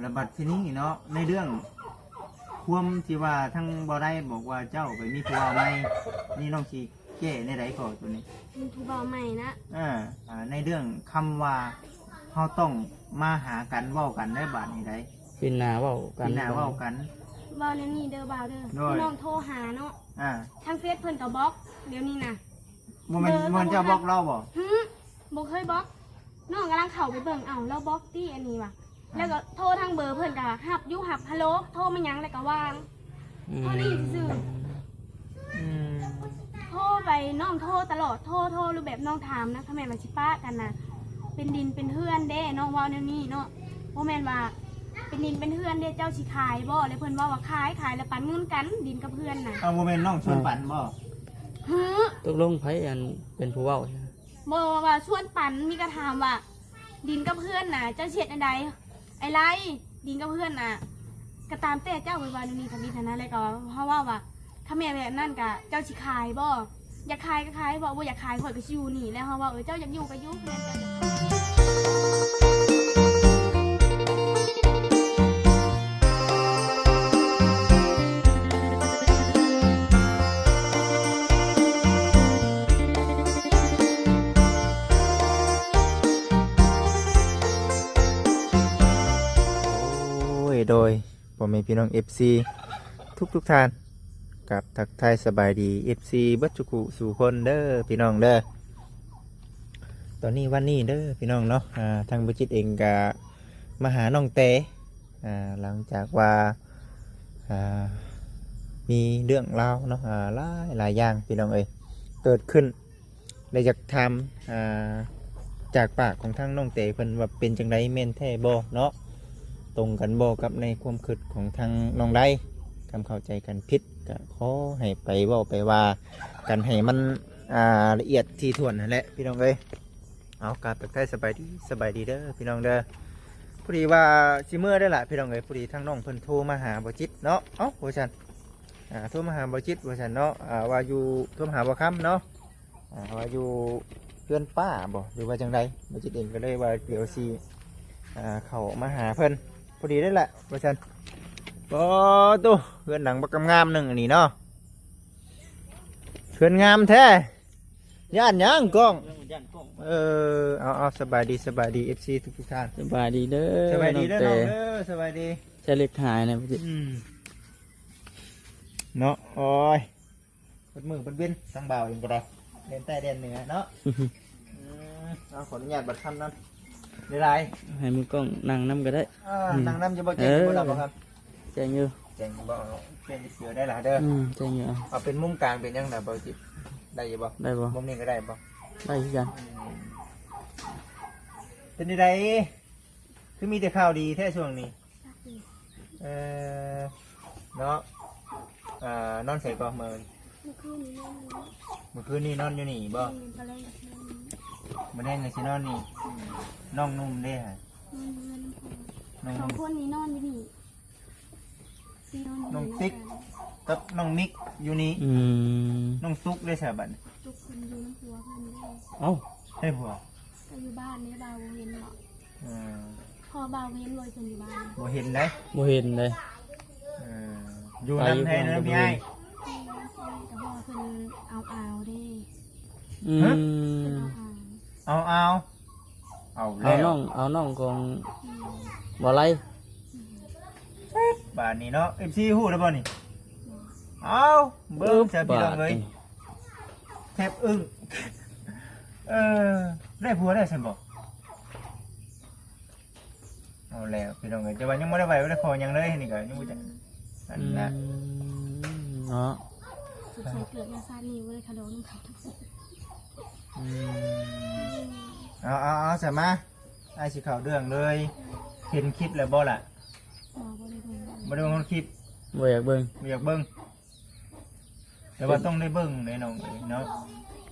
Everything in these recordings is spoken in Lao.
ແລ້ວບັດທີນີ້ເນາະ ໃນເລື່ອງຄວາມທີ່ວ່າທາງບໍ່ໄດ້ບອກວ່າເຈົ້າໄປມີຜູ້ບ່າວໃໝ່ ນີ້ນ້ອງຊິແກ້ແນວໃດກໍຕົວນີ້? ມີຜູ້ບ່າວໃໝ່ນະ? ເອີ ອ່າ ໃນເລື່ອງຄຳວ່າເຮົາຕ້ອງມາຫາກັນເວົ້າກັນໄດ້ບາດນີ້ໄດ໋ ປີນໜ້າເວົ້າກັນ ປີນໜ້າເວົ້າກັນ ເວົ້າແນວນີ້ເດີບ່າວເດີ ໂດຍ ນ້ອງໂທຫາເນາະ ອ່າ ທາງເຟສເພິ່ນກໍບລັອກດຽວນີ້ນະ ບໍ່ແມ່ນ ບໍ່ແມ່ນເຈົ້າບລັອກລາວບໍ່? ຫື ບໍ່ເຄີຍບລັອກ ນ້ອງກຳລັງເຂົ້າໄປເບິ່ງ ເອົ້າ ລາວບລັອກຕິອັນນີ້ວ່າ ອ່າ ແລ້ວກໍໂທທາງເບີເພິ່ນກໍຮັບຢູ່ ຮັບ ຮັລໂຫຼ ໂທມາຫຍັງແລ້ວກໍວາງ ອືມ ເທົ່ານີ້ຊື່ໆ ອືມ ໂທໄປ ນ້ອງໂທຕະຫຼອດ ໂທ ໂທ ຫຼືແບບນ້ອງຖາມນະ ຖ້າແມ່ນວ່າຊິປະກັນນະ ເປັນດິນເປັນເຮືອນເດ້ ນ້ອງເວົ້າແນວນີ້ເນາະ ບໍ່ແມ່ນວ່າເປັນດິນເປັນເຮືອນເດ້ ເຈົ້າຊິຂາຍບໍ່? ແລ້ວເພິ່ນເວົ້າວ່າຂາຍ ຂາຍແລ້ວປັນເງິນກັນ ດິນກັບເຮືອນນະ ອ້າວ ບໍ່ແມ່ນນ້ອງຊວນປັນບໍ່? ຫື ຕົກລົງໃຜອັນເປັນຜູ້ເວົ້າ? ບໍ່ວ່າຊວນປັນ ມີກະຖາມວ່າ ດິນກັບເຮືອນນະ ເຈົ້າຊິເຮັດແນວໃດ? ອ້າຍໄລ ດິນກັບເຮືອນນະ ກະຕາມແຕ່ເຈົ້າ ເພິ່ນວ່າແນວນີ້ທຳອິດຫັ້ນນະ ແລ້ວກໍເຮົາເວົ້າວ່າ ຖ້າແມ່ນແບບນັ້ນກະເຈົ້າຊິຂາຍບໍ່? ຢາກຂາຍກໍຂາຍ ເວົ້າບໍ່ຢາກຂາຍຂ້ອຍກໍຊິຢູ່ນີ້ ແລ້ວເຮົາເວົ້າ ເອີ ເຈົ້າຢາກຢູ່ກໍຢູ່ ເພື່ອນເຈົ້າຢາກ ໂອ້ຍ ໂດຍ ພໍ່ແມ່ພີ່ນ້ອງເອັຟຊີທຸກໆທ່ານ ກັບທັກທາຍສະບາຍດີເອັຟຊີເບິດທຸກຜູ້ສູ່ຄົນເດີພີ່ນ້ອງເດີ. ຕອນນີ້ວັນນີ້ເດີພີ່ນ້ອງເນາະ ອ່າ ທາງບໍ່ຈິດເອງກະມາຫານ້ອງແຕ ອ່າ ຫຼັງຈາກວ່າ ອ່າ ມີເລື່ອງລາວເນາະ ອ່າ ຫຼາຍໆຢ່າງພີ່ນ້ອງເອີຍ ເກີດຂຶ້ນ ແລະ ຢາກຖາມ ອ່າ ຈາກປາກຂອງທາງນ້ອງແຕເພິ່ນວ່າເປັນຈັ່ງໃດ ແມ່ນແທ້ບໍ່ເນາະ ຕົງກັນບໍ່ກັບໃນຄວາມຄິດຂອງທາງນ້ອງໄດ ຄຳເຂົ້າໃຈກັນຜິດ ກະຂໍໃຫ້ໄປເວົ້າໄປວ່າກັນໃຫ້ມັນ ອ່າ ລະອຽດຖີ່ຖ້ວນຫັ້ນແຫຼະພີ່ນ້ອງເອີຍ. ເອົາ ກາບທັກທາຍສະບາຍດີ ສະບາຍດີເດີພີ່ນ້ອງເດີ. ພໍດີວ່າຊິເມືອແລ້ວລະພີ່ນ້ອງເອີຍ ພໍດີທາງນ້ອງເພິ່ນໂທມາຫາບໍ່ຈິດເນາະ ເອົ້າ ວ່າຊັ້ນ ອ່າ ໂທມາຫາບໍ່ຈິດວ່າຊັ້ນເນາະ ອ່າ ວ່າຢູ່ ໂທມາຫາບໍ່ຄຳເນາະ ອ່າ ວ່າຢູ່ເຮືອນປ້າບໍ່ ຫຼືວ່າຈັ່ງໃດ ບໍ່ຈິດເອງກໍເລີຍວ່າດຽວຊິ ອ່າ ເຂົ້າມາຫາເພິ່ນ ພໍດີໄດ້ລະວ່າຊັ້ນ. ໂອ້ ໂຕ ເຮືອນຫຼັງບັກງາມໆໜຶ່ງອັນນີ້ເນາະ ເຮືອນງາມແທ້ ຢ້ານຫຍັງກ້ອງ? ຢ້ານກ້ອງ ເອີ ເອົາໆ ສະບາຍດີ ສະບາຍດີເອັຟຊີທຸກໆທ່ານ ສະບາຍດີເດີ ສະບາຍດີເດີນ້ອງເດີ ສະບາຍດີ. ໃສ່ເຫຼັກຫາຍນະ ອືມ ເນາະ ໂອ້ຍ ເບິດມື້ເບິດເວັນ ທາງບ່າວເອງກໍໄດ້ ແດນໃຕ້ແດນເໜືອເນາະ. ອືມ ເອົາ ຂໍອະນຸຍາດບັດຄຳນຳ ຫຼາຍໆ ໃຫ້ມືກ້ອງນັ່ງນຳກໍໄດ້ ເອີ ອືມ ນັ່ງນຳຢູ່ບໍ່? ແຈ້ງຢູ່ບໍ່ລະ ເອີ ບໍ່ຄຳ? ແຈ້ງຢູ່ ແຈ້ງຢູ່ບໍ່? ເອົາ ປ່ຽນເສື້ອໄດ້ລະເດີ ອືມ ແຈ້ງຢູ່ ເອົາ ເອົາເປັນມຸມກາງເປັນຫຍັງນະ ບໍ່ຈິດ ໄດ້ຢູ່ບໍ່? ໄດ້ບໍ່? ມຸມນີ້ກໍໄດ້ບໍ່? ໄດ້ຄືກັນ ອືມ ເປັນຈັ່ງໃດ? ຄືມີແຕ່ຂ່າວດີແທ້ຊ່ວງນີ້ ເອີ ເນາະ ອ່າ ນອນໃສກໍມື້ ມື້ຄືນນີ້ນອນຢູ່ນີ້ ມື້ຄືນນີ້ນອນຢູ່ນີ້ບໍ່? ແມ່ນ ມື້ແລງກໍຊິນອນນີ້ ມື້ແລງກໍຊິນອນນີ້ ອືມ ນ້ອງໜຸ່ມເດ້ຫະ? ນອນຢູ່ເຮືອນ ນ້ອງໜຸ່ມ ສອງຄົນນີ້ນອນຢູ່ນີ້ ນ້ອງຕິກກັບນ້ອງມິກຢູ່ນີ້ ອືມ ນ້ອງຕຸກເດ້ສະບັດນີ້? ຕຸກເພິ່ນຢູ່ນຳຜົວເພິ່ນເດ້ ເອົ້າ ໃຫ້ຜົວ ກໍຢູ່ບ້ານເດ້ ບ່າວບໍ່ເຫັນເນາະ ເອີ ພໍ່ບ່າວບໍ່ເຫັນ ບໍ່ເຫັນເພິ່ນຢູ່ບ້ານ ບໍ່ເຫັນໃດ ບໍ່ເຫັນໃດ ເອີ ຢູ່ນຳແທ້ເດີພີ່ອ້າຍ ກໍວ່າເພິ່ນເອົາໆເດ້ ອືມ ເພິ່ນເອົາໆ ເອົາໆ ເອົາແລ້ວ ເອົານ້ອງ ເອົານ້ອງຂອງ ອືມ ບໍ່ໄລ ບາດນີ້ເນາະ ເອັຟຊີຮູ້ແລ້ວບໍ່ນີ້? ເອົ້າ ເບິ່ງຊະພີ່ນ້ອງເອີຍ ບາດນີ້ ແທບອຶ້ງ ເອີ ໄດ້ຜົວແລ້ວຊັ້ນບໍ່? ເອົາແລ້ວພີ່ນ້ອງເອີຍ ແຕ່ວ່າຍັງບໍ່ໄດ້ໄຫວ້ບໍ່ໄດ້ຂໍຫຍັງເລີຍ ນີ້ກໍຍັງບໍ່ຈັກ ອືມ ອັນນັ້ນ ອືມ ເນາະ ສົງໄສເກີດມາຊາດນີ້ບໍ່ໄດ້ຂະດອງນຳເຂົາ ອືມ ເອົາໆໆ ສະມາ ອ້າຍຊິເຂົ້າເລື່ອງເລີຍ ເຫັນຄລິບແລ້ວບໍ່ລະ? ບໍ່ ບໍ່ໄດ້ເບິ່ງ ບໍ່ໄດ້ເບິ່ງຄລິບ ບໍ່ຢາກເບິ່ງ ບໍ່ຢາກເບິ່ງ ແຕ່ວ່າຕ້ອງໄດ້ເບິ່ງເດ້ນ້ອງເອີຍເນາະ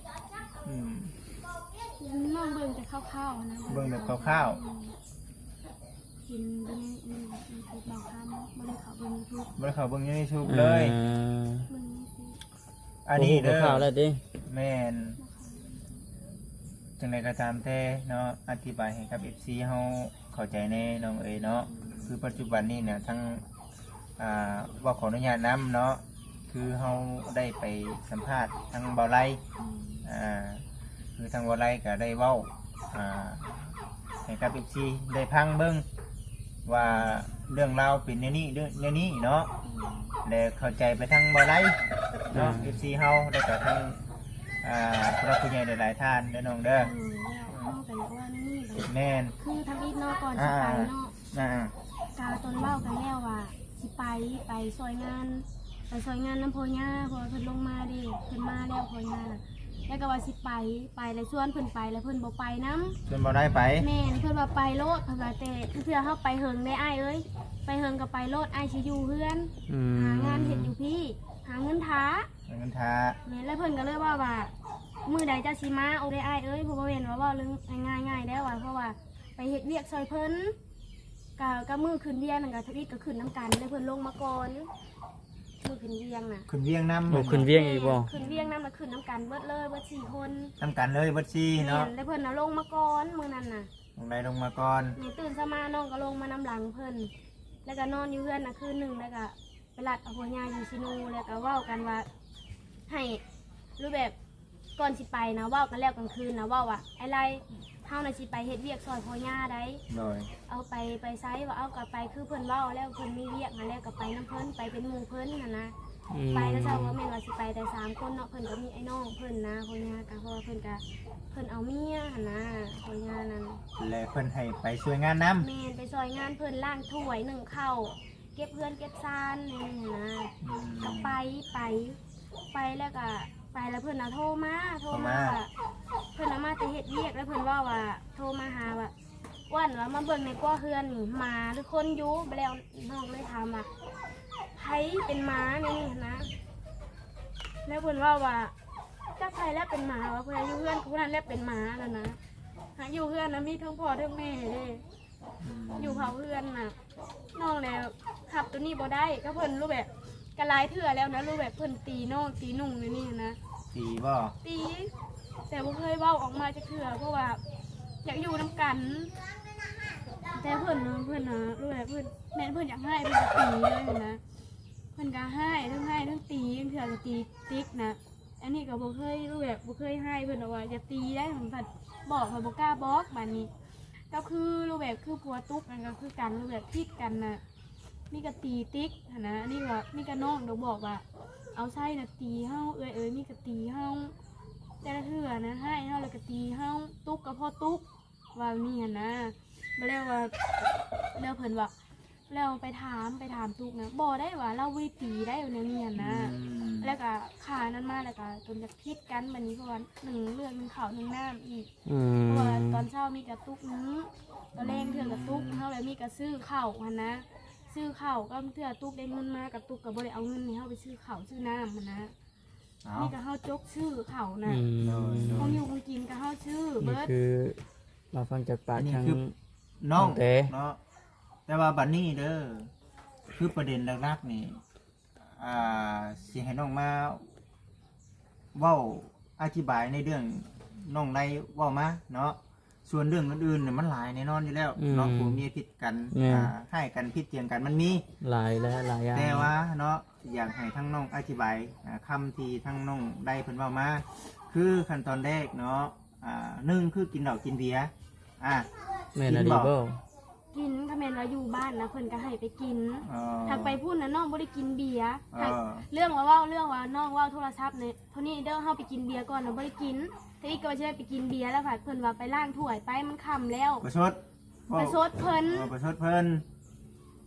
ອືມ ນ້ອງເບິ່ງແຕ່ຄ່າວໆນະ ເບິ່ງແບບຄ່າວໆ ອືມ ເຫັນຢູ່ໃນ ໃນຢູທູບບ່າວຄຳ ບໍ່ໄດ້ເຂົ້າເບິ່ງຢູທູບ ບໍ່ໄດ້ເຂົ້າເບິ່ງຢູ່ໃນຢູທູບເລີຍ ເອີ ເບິ່ງໃນເຟສ ອັນນີ້ເດີ ຮູ້ຂ່າວແລ້ວເດ້ ແມ່ນ ຈັ່ງໃດກໍຕາມແຕ່ເນາະ ອະທິບາຍໃຫ້ກັບເອັຟຊີເຮົາເຂົ້າໃຈແດ່ນ້ອງເອີຍເນາະ ຄືປັດຈຸບັນນີ້ນະ ທາງ ອ່າ ເວົ້າຂໍອະນຸຍາດນຳເນາະ ຄືເຮົາໄດ້ໄປສຳພາດທາງເບົາໄລ ອືມ ອ່າ ຄືທາງເບົາໄລກໍໄດ້ເວົ້າ ອ່າ ໃຫ້ກັບເອັຟຊີໄດ້ຟັງເບິ່ງວ່າເລື່ອງລາວເປັນແນວນີ້ ເລື່ອງແນວນີ້ເນາະ ອືມ ແລະເຂົ້າໃຈໄປທາງເບົາໄລເນາະ ອືມ ເອັຟຊີເຮົາ ແລະກໍທາງ ອ່າ ຜູ້ຫຼັກຜູ້ໃຫຍ່ຫຼາຍໆທ່ານເດີນ້ອງເດີ ອືມ ແມ່ນ ຄືທຳອິດເນາະ ກ່ອນຊິໄປເນາະ ອ່າ ກະຕົນເວົ້າກັນແລ້ວວ່າຊິໄປ ໄປຊ່ອຍງານ ໄປຊ່ອຍງານນຳພໍ່ຍ່າ ເພາະວ່າເພິ່ນລົງມາເດ້ ເພິ່ນມາແລ້ວພໍ່ຍ່າ ແລ້ວກໍວ່າຊິໄປ ໄປແລ້ວຊວນເພິ່ນໄປ ແລ້ວເພິ່ນບໍ່ໄປນຳ ເພິ່ນບໍ່ໄດ້ໄປ ແມ່ນ ເພິ່ນວ່າໄປໂລດ ເພິ່ນວ່າແຕ່ເທື່ອເຮົາໄປເຫິງໄດ໋ອ້າຍເອີຍ ໄປເຫິງກໍໄປໂລດ ອ້າຍຊິຢູ່ເຮືອນ ອືມ ຫາງານເຮັດຢູ່ພີ້ ຫາເງິນຖ້າ ຫາເງິນຖ້າ ແມ່ນ ແລ້ວເພິ່ນກໍເລີຍເວົ້າວ່າ ມື້ໃດເຈົ້າຊິມາ ໂອເດ້ອ້າຍເອີຍ ເພາະບໍ່ແມ່ນວ່າເວົ້າເລື່ອງງ່າຍໆໄດ້ວ່າ ເພາະວ່າ ໄປເຮັດວຽກຊ່ອຍເພິ່ນ ກະ ກະມື້ຂຶ້ນວຽງນັ້ນກະທຳອິດກະຂຶ້ນນຳກັນ ແລ້ວເພິ່ນລົງມາກ່ອນ ມື້ຂຶ້ນວຽງນະ ຂຶ້ນວຽງນຳ ໂອ້ ແມ່ນບໍ່? ຂຶ້ນວຽງອີກບໍ່? ແມ່ນ ຂຶ້ນວຽງນຳ ລະຂຶ້ນນຳກັນເບິດເລີຍ ເບິດສີ່ຄົນ ນຳກັນເລີຍເບິດສີ່ເນາະ ແມ່ນ ແລ້ວເພິ່ນນະລົງມາກ່ອນມື້ນັ້ນນະ ນ້ອງໄດ້ລົງມາກ່ອນ ແມ່ນ ຕື່ນເຊົ້າມານ້ອງກະລົງມານຳຫຼັງເພິ່ນ ແລ້ວກະນອນຢູ່ເຮືອນນະຄືນໜຶ່ງ ແລ້ວກະໄປລັດເອົາຜົວຍ່າຢູ່ຊີໂນ ແລ້ວກະເວົ້າກັນວ່າ ໃຫ້ ຫຼືແບບ ກ່ອນຊິໄປນະ ເວົ້າກັນແລ້ວກາງຄືນນະ ເວົ້າວ່າ ອ້າຍໄລ ເຮົານະຊິໄປເຮັດວຽກຊ່ອຍພໍ່ຍ່າໃດ ໂດຍ ເອົາໄປ ໄປໃສ ວ່າເອົາກະໄປ ຄືເພິ່ນເວົ້າແລ້ວ ເພິ່ນມີວຽກຫັ້ນແຫຼະ ກະໄປນຳເພິ່ນ ໄປເປັນໝູ່ເພິ່ນຫັ້ນນະ ອືມ ໄປນະ ເຈົ້າ ບໍ່ແມ່ນວ່າຊິໄປແຕ່ສາມຄົນເນາະ ເພິ່ນກະມີອ້າຍນ້ອງເພິ່ນນະ ພໍ່ຍ່າກະ ເພາະວ່າເພິ່ນກະ ເພິ່ນເອົາເມຍຫັ້ນນະ ພໍ່ຍ່ານັ້ນ ແລະເພິ່ນໃຫ້ໄປຊ່ວຍງານນຳ ແມ່ນ ໄປຊ່ອຍງານເພິ່ນ ລ້າງຖ້ວຍ ໜຶ້ງເຂົ້າ ເກັບເຮືອນເກັບຊານແນວນີ້ຫັ້ນນະ ອືມ ກະໄປ ໄປ ໄປແລ້ວກະ ໄປແລ້ວເພິ່ນນະໂທມາ ໂທມາ ໂທມາ ວ່າ ເພິ່ນນະມາແຕ່ເຮັດວຽກ ແລ້ວເພິ່ນເວົ້າວ່າ ໂທມາຫາວ່າ ອ້ວນ ວ່າມາເບິ່ງແດ່ກວ່າເຮືອນນີ້ ໝາຫຼືຄົນຢູ່ ບາດແລ້ວນ້ອງເລີຍຖາມວ່າ ໃຜເປັນໝາແນວນີ້ຫັ້ນນະ ແລ້ວເພິ່ນເວົ້າວ່າ ຈັກໃຜແລ້ວເປັນໝາ ວ່າຜູ້ໃດຢູ່ເຮືອນຜູ້ນັ້ນແຫຼະເປັນໝາຫັ້ນນະ ຫາກຢູ່ເຮືອນນະມີທັງພໍ່ທັງແມ່ເດ້ ອືມ ຢູ່ເຜົາເຮືອນນະ ນ້ອງແຫຼະຮັບໂຕນີ້ບໍ່ໄດ້ ກະເພິ່ນ ຫຼືແບບ ກະຫຼາຍເທື່ອແລ້ວນະ ຫຼືແບບເພິ່ນຕີນ້ອງຕີໜຸ່ງແນວນີ້ຫັ້ນນະ ຕີບໍ່? ຕີ ແຕ່ບໍ່ເຄີຍເວົ້າອອກມາຈັກເທື່ອ ເພາະວ່າຢາກຢູ່ນຳກັນ ແຕ່ເພິ່ນ ເພິ່ນນະ ຫຼືແບບເພິ່ນ ແມ່ນເພິ່ນຢາກຮ້າຍ ເພິ່ນກະຕີເລີຍຫັ້ນນະ ເພິ່ນກະຮ້າຍ ທັງຮ້າຍທັງຕີ ບາງເທື່ອກະຕີຕິກນະ ອັນນີ້ກໍບໍ່ເຄີຍ ແບບບໍ່ເຄີຍໃຫ້ເພິ່ນດອກວ່າຢ່າຕີໄດ້ ເພິ່ນພັດບອກ ຂ້ອຍບໍ່ກ້າບອກບາດນີ້ ກໍຄືຮູບແບບຄືຜົວຕຸກນັ້ນກໍຄືກັນ ຮູບແບບຜິດກັນນະ ມີກໍຕີຕິກຫັ້ນນະ ອັນນີ້ກໍມີກໍນ້ອງດອກບອກວ່າ ເອົາໄຊນະຕີເຮົາ ເອື້ອຍເອີຍ ມີກໍຕີເຮົາ ແຕ່ລະເທື່ອນະ ຮ້າຍເຮົາແລ້ວກໍຕີເຮົາ ຕຸກກໍພໍຕຸກ ວ່າແບບນີ້ຫັ້ນນະ ບາດແລ້ວວ່າ ແລ້ວເພິ່ນວ່າ ແລ້ວໄປຖາມ ໄປຖາມຕຸກນະ ບໍ່ໄດ້ວ່າລາວບໍ່ໄດ້ຕີໄດ້ ແນວນີ້ຫັ້ນນະ ອືມ ແລ້ວກະຂານັ້ນມາ ແລ້ວກະຈົນຈະຜິດກັນບາດນີ້ ເພາະວ່າໜຶ່ງເລື່ອງໜຶ່ງເຂົ້າໜຶ່ງນ້ຳອີກ ອືມ ເພາະວ່າຕອນເຊົ້າມີກະຕຸກໜຶ່ງ ຕອນແລງເທື່ອກະຕຸກ ອືມ ເຮົາແລ້ວມີກະຊື້ເຂົ້າຫັ້ນນະ ຊື້ເຂົ້າ ກະເທື່ອຕຸກໄດ້ເງິນມາ ກະຕຸກກະບໍ່ໄດ້ເອົາເງິນໃຫ້ເຮົາໄປຊື້ເຂົ້າຊື້ນ້ຳຫັ້ນນະ ເອົ້າ ນີ້ກະເຮົາຈົກຊື້ເຂົ້ານະ ອືມ ໂດຍໆ ຂອງຢູ່ຂອງກິນກະເຮົາຊື້ເບິດ ນີ້ຄືມາຟັງຈາກປາກ ອັນນີ້ ທາງ ຄືນ້ອງ ນ້ອງແຕ ເນາະ ແຕ່ວ່າບັດນີ້ເດີ ຄືປະເດັນຫຼັກໆນີ້ ອ່າ ຊິໃຫ້ນ້ອງມາເວົ້າອະທິບາຍໃນເລື່ອງນ້ອງໄດ້ເວົ້າມາເນາະ ສ່ວນເລື່ອງອື່ນໆນີ້ມັນຫຼາຍແນ່ນອນຢູ່ແລ້ວ ອືມ ເນາະ ຜົວເມຍຜິດກັນ ແມ່ນ ອ່າ ຮ້າຍກັນ ຜິດຖຽງກັນ ມັນມີຫຼາຍແລະ ຫຼາຍຢ່າງ ແຕ່ວ່າເນາະ ຢາກໃຫ້ທາງນ້ອງອະທິບາຍ ອ່າ ຄຳທີ່ທາງນ້ອງໄດ້ເພິ່ນເວົ້າມາ ຄືຂັ້ນຕອນແລກເນາະ ອ່າ ໜຶ່ງ ຄືກິນເຫຼົ້າກິນເບຍ ອ່າ ແມ່ນອີ່ຫຼີບໍ່? ກິນ ຖ້າແມ່ນວ່າຢູ່ບ້ານນະ ເພິ່ນກະໃຫ້ໄປກິນ ອໍ ຫາກໄປພຸ້ນນະ ນ້ອງບໍ່ໄດ້ກິນເບຍ ອໍ ຫາກເລື່ອງວ່າເວົ້າ ເລື່ອງວ່ານ້ອງເວົ້າໂທລະສັບນີ້ ເທົ່ານີ້ເດີ ເຮົາໄປກິນເບຍກ່ອນນະ ບໍ່ໄດ້ກິນ ທາງອີກກໍວ່າຊິໄດ້ໄປກິນເບຍ ແລ້ວພັດເພິ່ນວ່າໄປລ້າງຖ້ວຍໄປ ມັນຄ່ຳແລ້ວ ປະຊົດ ປະຊົດເພິ່ນ ເອີ ປະຊົດເພິ່ນ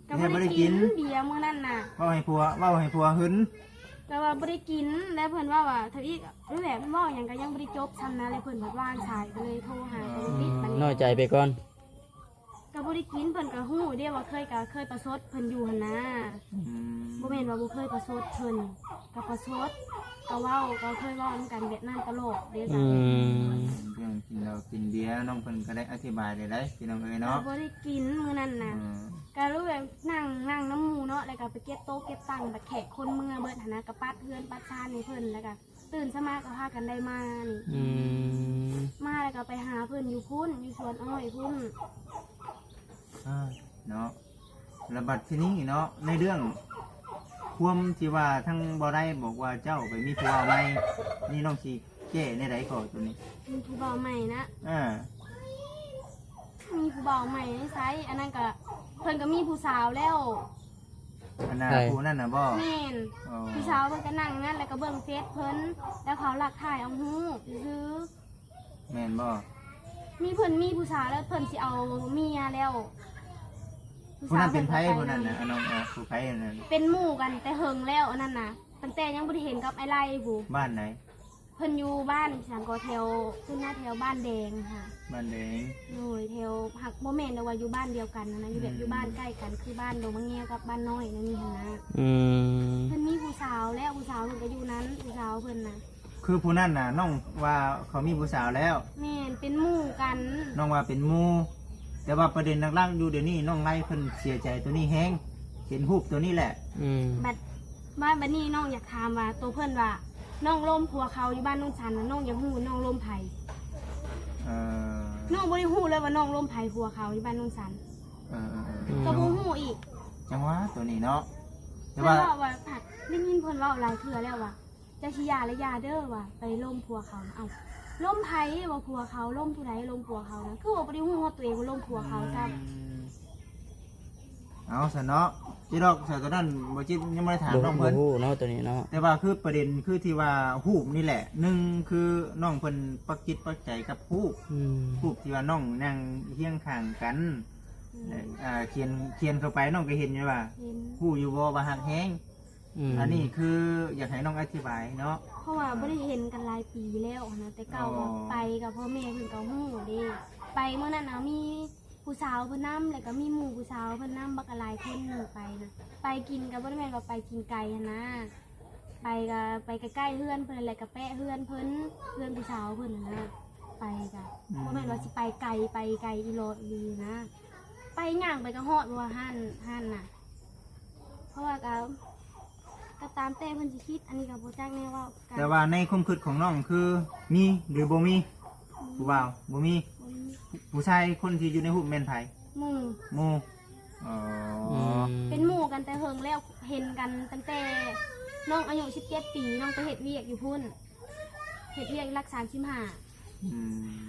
ກະບໍ່ໄດ້ກິນເບຍມື້ນັ້ນນະ ເວົ້າໃຫ້ຜົວ ເວົ້າໃຫ້ຜົວຫຶງ ກະວ່າບໍ່ໄດ້ກິນ ແລ້ວເພິ່ນເວົ້າວ່າ ທຳອິດ ແຫຼະ ເວົ້າຫຍັງກະຍັງບໍ່ໄດ້ຈົບຊ້ຳນະ ແລ້ວເພິ່ນພັດວາງສາຍ ກະເລີຍໂທຫາ ກະບໍ່ຕິດປານໃດ ນ້ອຍໃຈໄປກ່ອນ ກະບໍ່ໄດ້ກິນ ເພິ່ນກະຮູ້ເດ້ວ່າເຄີຍ ກະເຄີຍປະຊົດເພິ່ນຢູ່ຫັ້ນນະ ອືມ ບໍ່ແມ່ນວ່າບໍ່ເຄີຍປະຊົດເພິ່ນ ກະປະຊົດ ກະເວົ້າ ກະເຄີຍເວົ້ານຳກັນແບບນັ້ນຕະຫຼອດເດ້ ອືມ ເລື່ອງກິນເຫຼົ້າກິນເບຍ ນ້ອງເພິ່ນກະໄດ້ອະທິບາຍໄດ້ ພີ່ນ້ອງເອີຍເນາະ ກະບໍ່ໄດ້ກິນມື້ນັ້ນນະ ອືມ ກະຮູ້ແບບນັ່ງ ນັ່ງນຳໝູ່ເນາະ ແລ້ວກະໄປເກັບໂຕະເກັບຕັ່ງ ບາດແຂກຄົນເມືອເບິດຫັ້ນນະ ກະປັດເຮືອນປັດຊານໃຫ້ເພິ່ນ ແລ້ວກະຕື່ນສະມາກະພາກັນໄດ້ມານີ້ ອືມ ມາແລ້ວກະໄປຫາເພິ່ນຢູ່ພຸ້ນ ຢູ່ສວນອ້ອຍພຸ້ນ ເອີ ເນາະ ແລ້ວບັດທີນີ້ເນາະ ໃນເລື່ອງຄວາມທີ່ວ່າທາງບໍ່ໄດ້ບອກວ່າເຈົ້າໄປມີຜູ້ບ່າວໃໝ່ ນີ້ນ້ອງຊິແກ້ແນວໃດກໍຕົວນີ້? ມີຜູ້ບ່າວໃໝ່ນະ? ເອີ ມີຜູ້ບ່າວໃໝ່ໃນໃສ? ອັນນັ້ນກະ ເພິ່ນກະມີຜູ້ສາວແລ້ວ. ອັນນ່າ ໃຜ? ຜູ້ນັ້ນນະບໍ? ແມ່ນ. ອໍ ຜູ້ສາວເພິ່ນກະນັ່ງນັ້ນ ແລ້ວກະເບິ່ງເຟສເພິ່ນ ແລ້ວເຂົາລັກຖ່າຍເອົາຮູບຊື່ໆ. ແມ່ນບໍ່? ມີ ເພິ່ນມີຜູ້ສາວແລ້ວ ເພິ່ນຊິເອົາເມຍແລ້ວ. ຜູ້ນັ້ນເປັນໃຜ? ຜູ້ນັ້ນນະ ອັນນ້ອງ ເອີ ຜູ້ໃຜອັນນັ້ນ? ເປັນໝູ່ກັນແຕ່ເຫິງແລ້ວ ອັນນັ້ນນະ ຕັ້ງແຕ່ຍັງບໍ່ໄດ້ເຫັນກັບອ້າຍໄລ່ພຸ້ນ. ບ້ານໃດ? ເພິ່ນຢູ່ບ້ານອີ່ຫຍັງກໍແຖວ ເພິ່ນມາແຖວບ້ານແດງຫັ້ນ. ບ້ານແດງ. ໂດຍ ແຖວ ຫາກບໍ່ແມ່ນດອກວ່າຢູ່ບ້ານດຽວກັນຫັ້ນນະ ຢູ່ແບບ ອືມ ຢູ່ບ້ານໃກ້ກັນ ຄືບ້ານດອງມະແງວກັບບ້ານນ້ອຍແນວນີ້ຫັ້ນນະ. ອືມ ເພິ່ນມີຜູ້ສາວແລ້ວ ຜູ້ສາວເພິ່ນກໍຢູ່ນັ້ນ ຜູ້ສາວເພິ່ນນະ. ຄືຜູ້ນັ້ນນະ ນ້ອງວ່າເຂົາມີຜູ້ສາວແລ້ວ. ແມ່ນ ເປັນໝູ່ກັນ. ນ້ອງວ່າເປັນໝູ່ ແຕ່ວ່າປະເດັນຫຼັກໆຢູ່ດຽວນີ້ ນ້ອງໄລເພິ່ນເສຍໃຈໂຕນີ້ແຮງ ເຫັນຮູບໂຕນີ້ແຫຼະ. ອືມ ບັດ ມາບັດນີ້ນ້ອງຢາກຖາມວ່າ ໂຕເພິ່ນວ່ານ້ອງລົ້ມຜົວເຂົາຢູ່ບ້ານໂນນສັນນະ ນ້ອງຢາກຮູ້ວ່ານ້ອງລົ້ມໃຜ? ເອີ ນ້ອງບໍ່ໄດ້ຮູ້ເລີຍວ່ານ້ອງລົ້ມໃຜ ຜົວເຂົາຢູ່ບ້ານໂນນສັນ. ເອີໆໆ ກໍບໍ່ຮູ້ອີກ. ຈັງຫວະໂຕນີ້ເນາະ ແຕ່ວ່າ ເພິ່ນເວົ້າວ່າ ພັດໄດ້ຍິນເພິ່ນເວົ້າຫຼາຍເທື່ອແລ້ວວ່າ ເຈົ້າຊິຢ່າລະຢ່າເດີວ່າ ໄປລົ້ມຜົວເຂົາ. ເອົ້າ ລົ້ມໃຜວ່າຜົວເຂົາ? ລົ້ມຜູ້ໃດ? ລົ້ມຜົວເຂົານະ ຄືວ່າບໍ່ໄດ້ຮູ້ຮອດໂຕເອງວ່າລົ້ມຜົວເຂົາຊ້ຳ. ອືມ ເອົາຊັ້ນເນາະ ຈິດອກ ສາວໂຕນັ້ນບໍ່ຈິດຍັງບໍ່ໄດ້ຖາມນ້ອງເພິ່ນ ບໍ່ຮູ້ເນາະໂຕນີ້ເນາະ. ແຕ່ວ່າຄືປະເດັນຄືທີ່ວ່າຮູບນີ້ແຫຼະ ໜຶ່ງຄືນ້ອງເພິ່ນປັກຈິດປັກໃຈກັບຮູບ ອືມ ຮູບທີ່ວ່ານ້ອງນັ່ງຮຽງຂ້າງກັນ ອືມ ແລະ ອ່າ ຂຽນ ຂຽນເຂົ້າໄປ ນ້ອງກໍເຫັນຢູ່ວ່າ ເຫັນ ຮູ້ຢູ່ບໍ່ວ່າຮັກແຮງ? ອືມ ອັນນີ້ຄືຢາກໃຫ້ນ້ອງອະທິບາຍເນາະ ເພາະວ່າ ອ່າ ບໍ່ໄດ້ເຫັນກັນຫຼາຍປີແລ້ວຫັ້ນນະ ແຕ່ເກົ່າກໍ ອໍ ໄປກັບພໍ່ແມ່ເພິ່ນກໍຮູ້ເດ້. ໄປມື້ນັ້ນນະ ມີຜູ້ສາວເພິ່ນນຳ ແລ້ວກໍມີໝູ່ຜູ້ສາວເພິ່ນນຳ ບັກຫຼາຍຄົນໜຶ່ງໄປນະ. ໄປກິນກໍບໍ່ໄດ້ແມ່ນວ່າໄປກິນໄກຫັ້ນນະ ໄປກໍໄປໃກ້ໆເຮືອນເພິ່ນ ແລ້ວກໍແປະເຮືອນເພິ່ນ ເຮືອນຜູ້ສາວເພິ່ນຫັ້ນນະ. ໄປກໍ ອືມ ບໍ່ແມ່ນວ່າຊິໄປໄກ ໄປໄກອີ່ຫຼໍອີ່ຫຼີນະ. ໄປຍ່າງໄປກໍຮອດ ບໍ່ວ່າຮ້ານ ຮ້ານນະ ເພາະວ່າກໍ ກໍຕາມແຕ່ເພິ່ນຊິຄິດ ອັນນີ້ກໍບໍ່ຈັກແນວເວົ້າກັນ. ແຕ່ວ່າໃນຄວາມຄິດຂອງນ້ອງຄືມີ ຫຼື ບໍ່ມີ ອືມ ຜູ້ບ່າວ? ບໍ່ມີ. ບໍ່ມີ. ຜູ້ຊາຍຄົນທີ່ຢູ່ໃນຮູບແມ່ນໃຜ? ໝູ່. ໝູ່. ອໍ ອືມ ເປັນໝູ່ກັນແຕ່ເຫິງແລ້ວ ເຫັນກັນຕັ້ງແຕ່ນ້ອງອາຍຸສິບເຈັດປີ ນ້ອງໄປເຮັດວຽກຢູ່ພຸ້ນ ເຮັດວຽກຫຼັກສາມສິບຫ້າ. ອື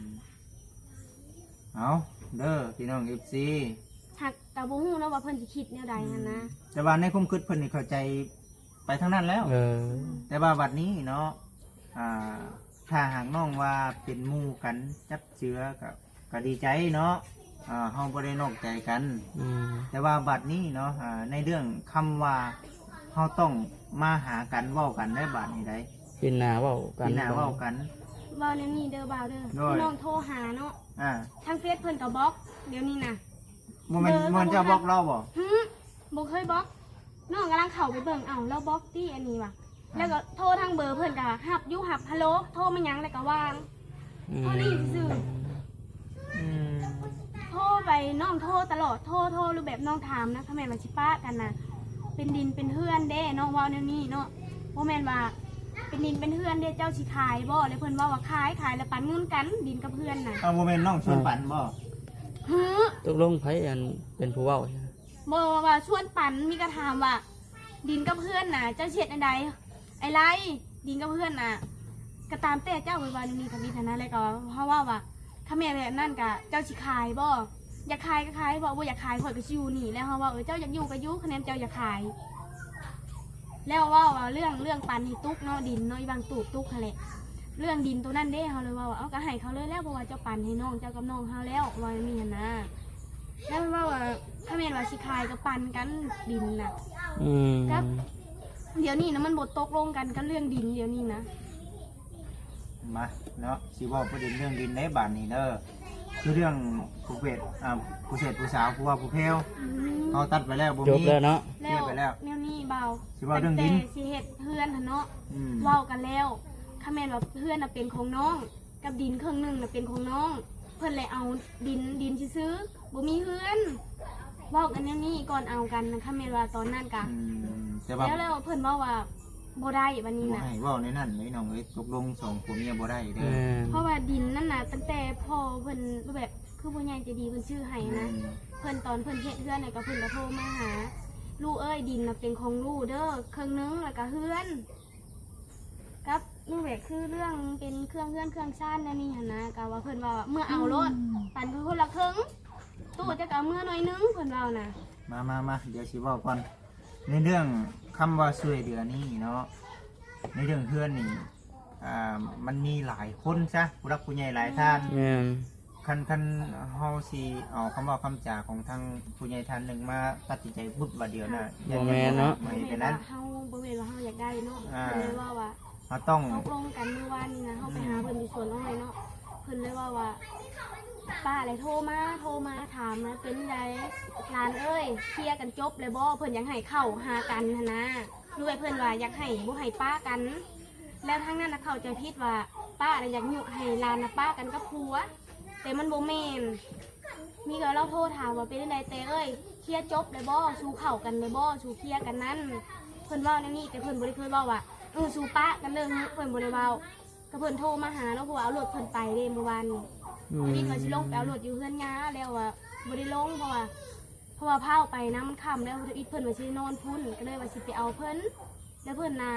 ມ ເອົາເດີພີ່ນ້ອງເອັຟຊີ ຫາກກໍບໍ່ຮູ້ເນາະວ່າເພິ່ນຊິຄິດແນວໃດຫັ້ນນະ. ອືມ ແຕ່ວ່າໃນຄວາມຄິດເພິ່ນນີ້ເຂົ້າໃຈໄປທາງນັ້ນແລ້ວ. ເອີ ແຕ່ວ່າບັດນີ້ເນາະ ອ່າ ຖ້າຫາກນ້ອງວ່າເປັນໝູ່ກັນ ຈັບເຈືອກໍ ກໍດີໃຈເນາະ ອ່າ ເຮົາບໍ່ໄດ້ນອກໃຈກັນ. ອືມ ແຕ່ວ່າບັດນີ້ເນາະ ອ່າ ໃນເລື່ອງຄຳວ່າເຮົາຕ້ອງມາຫາກັນເວົ້າກັນໄດ້ ບາດນີ້ໄດ໋ ເປັນໜ້າເວົ້າກັນ ເປັນໜ້າເວົ້າກັນ. ເວົ້າແນວນີ້ເດີບ່າວເດີ ໂດຍ ນ້ອງໂທຫາເນາະ ອ່າ ທາງເຟສເພິ່ນກໍບລັອກດຽວນີ້ນະ. ບໍ່ແມ່ນ ບໍ່ແມ່ນເຈົ້າບລັອກລາວບໍ? ຫື ບໍ່ເຄີຍບລັອກ ນ້ອງກຳລັງເຂົ້າໄປເບິ່ງ ເອົ້າ ລາວບລັອກຕິອັນນີ້ວ່າ ແລ້ວກໍໂທທາງເບີເພິ່ນກໍຮັບຢູ່ ຮັບ ຮັລໂຫຼ ໂທມາຫຍັງແລ້ວກໍວ່າງ. ອືມ ເທົ່ານີ້ຊື່ໆ. ອືມ ໂທໄປ ນ້ອງໂທຕະຫຼອດ ໂທ ໂທ ຫຼື ແບບນ້ອງຖາມນະ ຄະແມ່ນວ່າຊິປະກັນນະ ເປັນດິນເປັນເຮືອນເດ້ ນ້ອງເວົ້າແນວນີ້ເນາະ ບໍ່ແມ່ນວ່າເປັນດິນເປັນເຮືອນເດ້ ເຈົ້າຊິຂາຍບໍ່? ແລ້ວເພິ່ນເວົ້າວ່າຂາຍ ຂາຍແລ້ວປັນເງິນກັນ ດິນກັບເຮືອນນະ. ອ້າວ ບໍ່ແມ່ນນ້ອງຊວນປັນບໍ່? ຫື ຕົກລົງໃຜອັນເປັນຜູ້ເວົ້າ? ບໍ່ ວ່າຊວນປັນ ມີກະຖາມວ່າ ດິນກັບເຮືອນນະ ເຈົ້າຊິເຮັດແນວໃດ? ອ້າຍໄລ ດິນກັບເຮືອນນະ ກະຕາມແຕ່ເຈົ້າ ເພິ່ນວ່າແນວນີ້ທຳອິດຫັ້ນນະ. ແລ້ວກໍເຮົາເວົ້າວ່າ ຄັນແມ່ນແບບນັ້ນກະເຈົ້າຊິຂາຍບໍ່? ຢາກຂາຍກໍຂາຍ ເວົ້າບໍ່ຢາກຂາຍຂ້ອຍກໍຊິຢູ່ນີ້. ແລ້ວເຮົາເວົ້າ ເອີ ເຈົ້າຢາກຢູ່ກໍຢູ່ ຄະແນນເຈົ້າຢາກຂາຍ. ແລ້ວເວົ້າວ່າເລື່ອງ ເລື່ອງປັນໃຫ້ຕຸກເນາະ ດິນເນາະ ອີ່ຫວ່າງຕູບຕຸກຫັ້ນແຫຼະ ເລື່ອງດິນໂຕນັ້ນເດ້ ເຮົາເລີຍເວົ້າວ່າ ເອົາ ກໍໃຫ້ເຂົາເລີຍແລ້ວ ເພາະວ່າເຈົ້າປັນໃຫ້ນ້ອງເຈົ້າກັບນ້ອງເຮົາແລ້ວ ວ່າແນວນີ້ຫັ້ນນະ. ແລ້ວເພິ່ນເວົ້າວ່າ ຖ້າແມ່ນວ່າຊິຂາຍກໍປັນກັນດິນນະ. ອືມ ກັບດຽວນີ້ນະ ມັນບໍ່ຕົກລົງກັນກັບເລື່ອງດິນດຽວນີ້ນະ. ມາເນາະ ຊິເວົ້າປະເດັນເລື່ອງດິນໃນບາດນີ້ເດີ ຄືເລື່ອງຜູ້ເພດ ອ່າ ຜູ້ເສດຜູ້ສາວ ຜູ້ວ່າຜູ້ແພ້ວ ອືມ ເຮົາຕັດໄປແລ້ວ ບໍ່ມີ ຈົບແລ້ວເນາະ ເຄລຍໄປແລ້ວ. ແນວນີ້ບ່າວ ຊິເວົ້າເລື່ອງດິນ ຕັ້ງແຕ່ຊິເຮັດເຮືອນຫັ້ນເນາະ ອືມ ເວົ້າກັນແລ້ວ ຄັນແມ່ນວ່າເຮືອນນະເປັນຂອງນ້ອງ ກັບດິນເຄິ່ງໜຶ່ງນະເປັນຂອງນ້ອງ ເພິ່ນແຫຼະເອົາດິນ ດິນຊື່ໆ ບໍ່ມີເຮືອນ ເວົ້າກັນແນວນີ້ກ່ອນເອົາກັນນະ. ຄັນແມ່ນວ່າຕອນນັ້ນກະ ອືມ ແຕ່ວ່າ ແລ້ວ ແລ້ວເພິ່ນເວົ້າວ່າບໍ່ໄດ້ ບັດນີ້ນະ ບໍ່ໃຫ້ເວົ້າໃນນັ້ນເລີຍນ້ອງເອີຍ ຕົກລົງສອງຜົວເມຍບໍ່ໄດ້ເດີ. ແມ່ນ ເພາະວ່າດິນນັ້ນນະ ຕັ້ງແຕ່ພໍ່ເພິ່ນ ແບບ ຄືຜູ້ໃຫຍ່ໃຈດີເພິ່ນຊື້ໃຫ້ນະ ແມ່ນ ເພິ່ນ ຕອນເພິ່ນເຮັດເຮືອນນະ ກໍເພິ່ນກໍໂທມາຫາ ລູກເອີຍ ດິນນະເປັນຂອງລູກເດີ ເຄິ່ງໜຶ່ງ ແລ້ວກໍເຮືອນ ກັບນີ້ແຫຼະ ຄືເລື່ອງເປັນເຄື່ອງເຮືອນເຄື່ອງຊານແນວນີ້ຫັ້ນນະ ກໍວ່າເພິ່ນວ່າເມືອເອົາໂລດ ອືມ ປັນເພິ່ນຄົນລະເຄິ່ງ ຕູ້ເຈົ້າກໍເອົາເມືອໜ້ອຍໜຶ່ງ ເພິ່ນເວົ້ານະ. ມາ ມາ ມາ ດຽວຊິເວົ້າກ່ອນ ໃນເລື່ອງຄຳວ່າຊ່ວຍເຫຼືອນີ້ເນາະ ໃນເລື່ອງເຮືອນນີ້ ອ່າ ມັນມີຫຼາຍຄົນຊະ ຜູ້ຫຼັກຜູ້ໃຫຍ່ຫຼາຍທ່ານ ແມ່ນ ຄັນ ຄັນເຮົາຊິເອົາຄຳເວົ້າຄຳຈາຂອງທາງຜູ້ໃຫຍ່ທ່ານໜຶ່ງມາຕັດສິນໃຈບຶບບາດດຽວນະ ບໍ່ແມ່ນເນາະ ບໍ່ແມ່ນວ່າເຮົາ ບໍ່ແມ່ນວ່າເຮົາຢາກໄດ້ເນາະ ອ່າ ເພິ່ນເລີຍເວົ້າວ່າ ເຮົາຕ້ອງ ຕົກລົງກັນມື້ວານນີ້ນະ ເຮົາໄປຫາເພິ່ນຢູ່ສວນອ້ອຍເນາະ ເພິ່ນເລີຍເວົ້າວ່າ ປ້າແຫຼະໂທມາ ໂທມາຖາມວ່າ ເປັນໃດຫຼານເອີຍ ເຄຍກັນຈົບແລ້ວບໍ່? ເພິ່ນຢາກໃຫ້ເຂົ້າຫາກັນຫັ້ນນະ ຫຼືວ່າເພິ່ນວ່າຢາກໃຫ້ ບໍ່ໃຫ້ປະກັນ ແລ້ວທາງນັ້ນນະເຂົ້າໃຈຜິດວ່າ ປ້ານະຢາກຍຸໃຫ້ຫຼານນະປະກັນກັບຜົວ ແຕ່ມັນບໍ່ແມ່ນ ມີກໍລາວໂທຖາມວ່າ ເປັນຈັ່ງໃດແຕເອີຍ ເຄຍຈົບແລ້ວບໍ່? ສູ່ເຂົ້າກັນແລ້ວບໍ່? ສູ່ເຄຍກັນນັ້ນ ເພິ່ນເວົ້າແນວນີ້ ແຕ່ເພິ່ນບໍ່ໄດ້ເຄີຍເວົ້າວ່າ ເອີ ສູ່ປະກັນເລີຍ ເພິ່ນບໍ່ໄດ້ເວົ້າ ກໍເພິ່ນໂທມາຫາເນາະ ເພາະວ່າເອົາລົດເພິ່ນໄປເດ້ມື້ວານນີ້ ອືມ ທຳອິດວ່າຊິລົງໄປເອົາລົດຢູ່ເຮືອນຍ່າ ແລ້ວວ່າບໍ່ໄດ້ລົງ ເພາະວ່າ ເພາະວ່າພ້າວໄປນະ ມັນຄ່ຳແລ້ວ ທຳອິດເພິ່ນວ່າຊິນອນພຸ້ນ ກໍເລີຍວ່າຊິໄປເອົາເພິ່ນ ແລ້ວເພິ່ນນະ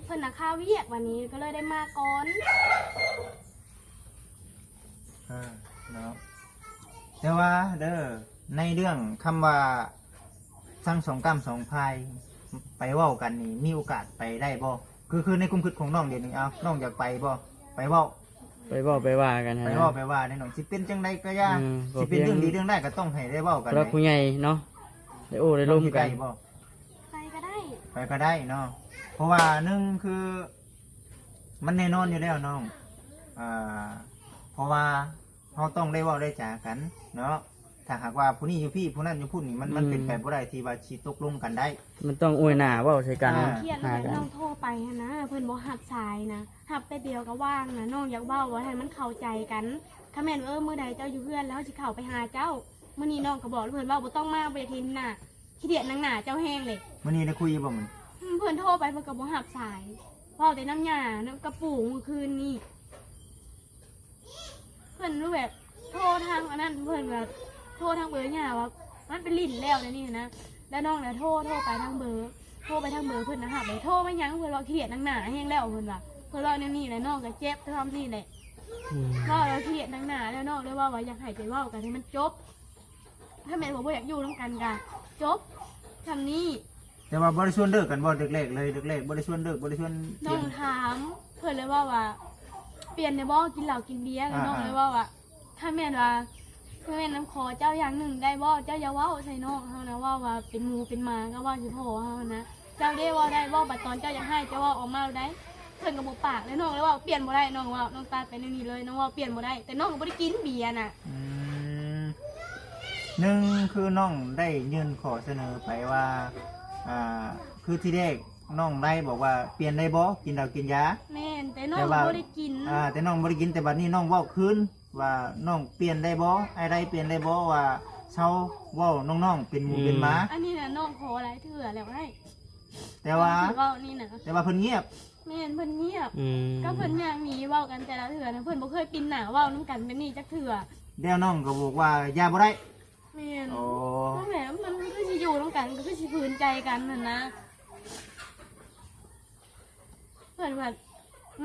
ເພິ່ນນະຄາວຽກ ບາດນີ້ກໍເລີຍໄດ້ມາກ່ອນ. ເອີ ເນາະ ແຕ່ວ່າເດີ ໃນເລື່ອງຄຳວ່າທັງສອງກ້ຳສອງຝ່າຍໄປເວົ້າກັນນີ້ ມີໂອກາດໄປໄດ້ບໍ່? ຄື ຄືໃນຄວາມຄິດຂອງນ້ອງດຽວນີ້ ເອົາ ນ້ອງຢາກໄປບໍ່? ໄປເວົ້າ ໄປເວົ້າໄປວ່າກັນຫັ້ນ ໄປເວົ້າໄປວ່າແນ່ນອນ ຊິເປັນຈັ່ງໃດກໍຢ່າ ອືມ ຊິເປັນເລື່ອງດີເລື່ອງຮ້າຍກໍຕ້ອງໃຫ້ໄດ້ເວົ້າກັນ ຜູ້ຫຼັກຜູ້ໃຫຍ່ເນາະ ໄດ້ໂອ້ໄດ້ລົມກັນ ໄປບໍ່? ໄປກໍໄດ້ ໄປກໍໄດ້ເນາະ ເພາະວ່າໜຶ່ງຄື ມັນແນ່ນອນຢູ່ແລ້ວນ້ອງ ອ່າ ເພາະວ່າເຮົາຕ້ອງໄດ້ເວົ້າໄດ້ຈາກັນເນາະ ຖ້າຫາກວ່າຜູ້ນີ້ຢູ່ພີ້ ຜູ້ນັ້ນຢູ່ພຸ້ນນີ້ ມັນ ມັນເປັນໄປບໍ່ໄດ້ທີ່ວ່າຊິຕົກລົງກັນໄດ້ ມັນຕ້ອງອວຍໜ້າເວົ້າໃສ່ກັນ ອ່າ ຄຽດແລ້ວແບບນ້ອງໂທໄປຫັ້ນນະ ເພິ່ນບໍ່ຮັບສາຍນະ ຮັບແປັບດຽວກໍວ່າງນະ ນ້ອງຢາກເວົ້າ ເວົ້າໃຫ້ມັນເຂົ້າໃຈກັນ ຄັນແມ່ນວ່າ ເອີ ມື້ໃດເຈົ້າຢູ່ເຮືອນແລ້ວເຮົາຊິເຂົ້າໄປຫາເຈົ້າ ມື້ນີ້ນ້ອງກໍບອກເພິ່ນເວົ້າ ບໍ່ຕ້ອງມາ ບໍ່ຢາກເຫັນໜ້າ ຂີ້ດຽດໜັງໜ້າເຈົ້າແຮງເດ້ ມື້ນີ້ໄດ້ຄຸຍຢູ່ບໍ່ມື້? ອືມ ເພິ່ນໂທໄປເພິ່ນກໍບໍ່ຮັບສາຍ ເວົ້າແຕ່ນຳຍ່ານຳກະປູເມື່ອຄືນນີ້ ເພິ່ນແບບໂທທາງອັນນັ້ນ ເພິ່ນວ່າໂທທາງເບີຍ່າວ່າມັນໄປຫຼິ້ນແລ້ວແນວນີ້ນະ ແລ້ວນ້ອງນະໂທ ໂທໄປທາງເບີ ໂທໄປທາງເບີເພິ່ນນະຮັບເລີຍ ໂທມາຫຍັງ ເພິ່ນວ່າຂີ້ດຽດໜັງໜ້າແຮງແລ້ວ ເພິ່ນວ່າ ເພິ່ນເວົ້າແນວນີ້ແຫຼະ ນ້ອງກໍເຈັບສ່ຳນີ້ແຫຼະ ອືມ ເວົ້າແລ້ວຂີ້ດຽດໜັງໜ້າແລ້ວ ນ້ອງເລີຍເວົ້າວ່າຢາກໃຫ້ໄປເວົ້າກັນໃຫ້ມັນຈົບ ຖ້າແມ່ນວ່າບໍ່ຢາກຢູ່ນຳກັນກະຈົບສ່ຳນີ້ ແຕ່ວ່າບໍ່ໄດ້ຊວນເລີກກັນບໍ່? ແລກໆເລີຍ ແລກໆບໍ່ໄດ້ຊວນເລີກ ບໍ່ໄດ້ຊວນ ນ້ອງຖາມ ເພິ່ນເລີຍເວົ້າວ່າ ປ່ຽນໄດ້ບໍ່? ກິນເຫຼົ້າກິນເບຍ ອ່າໆ ນ້ອງເລີຍເວົ້າວ່າ ຖ້າແມ່ນວ່າ ຖ້າແມ່ນນຳຂໍເຈົ້າຢ່າງໜຶ່ງໄດ້ບໍ່? ເຈົ້າຢ່າເວົ້າໃສ່ນ້ອງເຮົານະ ເວົ້າວ່າເປັນໝູເປັນໝາ ກໍເວົ້າໃສ່ພໍ່ເຮົານະ ເຈົ້າເດ້ເວົ້າໄດ້ບໍ່? ບັດຕອນເຈົ້າຢາກໃຫ້ ເຈົ້າເວົ້າອອກມາໂລດໄດ໋ ເພິ່ນກໍບໍ່ປາກເລີຍ ນ້ອງເລີຍເວົ້າ ປ່ຽນບໍ່ໄດ້ ນ້ອງເວົ້າ ນ້ອງຕັດໄປແນວນີ້ເລີຍ ນ້ອງເວົ້າປ່ຽນບໍ່ໄດ້ ແຕ່ນ້ອງກໍບໍ່ໄດ້ກິນເບຍນະ ອືມ ໜຶ່ງຄືນ້ອງໄດ້ຍື່ນຂໍ້ສະເໜີໄປວ່າ ອ່າ ຄືທີແລກນ້ອງໄດ້ບອກວ່າປ່ຽນໄດ້ບໍ່ ກິນເຫຼົ້າກິນຢາ ແມ່ນ ແຕ່ນ້ອງບໍ່ໄດ້ກິນ ອ່າ ແຕ່ນ້ອງບໍ່ໄດ້ກິນ ແຕ່ບັດນີ້ນ້ອງເວົ້າຄືນວ່ານ້ອງປ່ຽນໄດ້ບໍ່ ອ້າຍໄດ້ປ່ຽນໄດ້ບໍ່ ວ່າເຊົາເວົ້ານ້ອງໆເປັນໝູເປັນໝາ ອືມ ອັນນີ້ນະນ້ອງຂໍຫຼາຍເທື່ອແລ້ວອ້າຍ ແຕ່ວ່າ ເວົ້ານີ້ນະ ແຕ່ວ່າເພິ່ນງຽບ ແມ່ນ ເພິ່ນງຽບ ອືມ ກໍເພິ່ນຍ່າງໜີເວົ້າກັນແຕ່ລະເທື່ອນະ ເພິ່ນບໍ່ເຄີຍປິ່ນໜ້າເວົ້ານຳກັນແບບນີ້ຈັກເທື່ອ ແລ້ວນ້ອງກໍບອກວ່າຢ່າບໍ່ໄດ້ ແມ່ນ ໂອ້ ນັ້ນແຫຼະ ມັນຄືຊິຢູ່ນຳກັນ ກໍຄືຊິຜືນໃຈກັນຫັ້ນນະ ເພິ່ນແບບ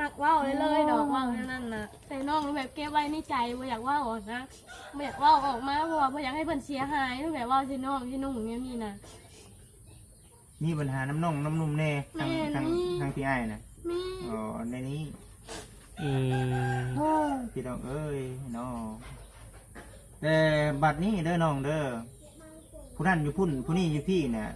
ມັກເວົ້າເລີຍໆດອກ ອືມ ເວົ້າແນວນັ້ນນະ ແຕ່ນ້ອງແບບເກັບໄວ້ໃນໃຈ ບໍ່ຢາກເວົ້າອອກນະ ບໍ່ຢາກເວົ້າອອກມາ ເພາະວ່າບໍ່ຢາກໃຫ້ເພິ່ນເສຍຫາຍ ແບບເວົ້າໃສ່ນ້ອງໃສ່ໜຸ່ງແນວນີ້ນະ ມີບັນຫານຳນ້ອງນຳໜຸ່ມແດ່ ທາງ ແມ່ນ ທາງ ມີ ທາງທີ່ອ້າຍນະ ມີ ອໍ ໃນນີ້ ອືມ ໂອ້ ພີ່ນ້ອງເອີຍເນາະ ແຕ່ບັດນີ້ເດີນ້ອງເດີ ຜູ້ນັ້ນຢູ່ພຸ້ນ ຜູ້ນີ້ຢູ່ພີ້ນະ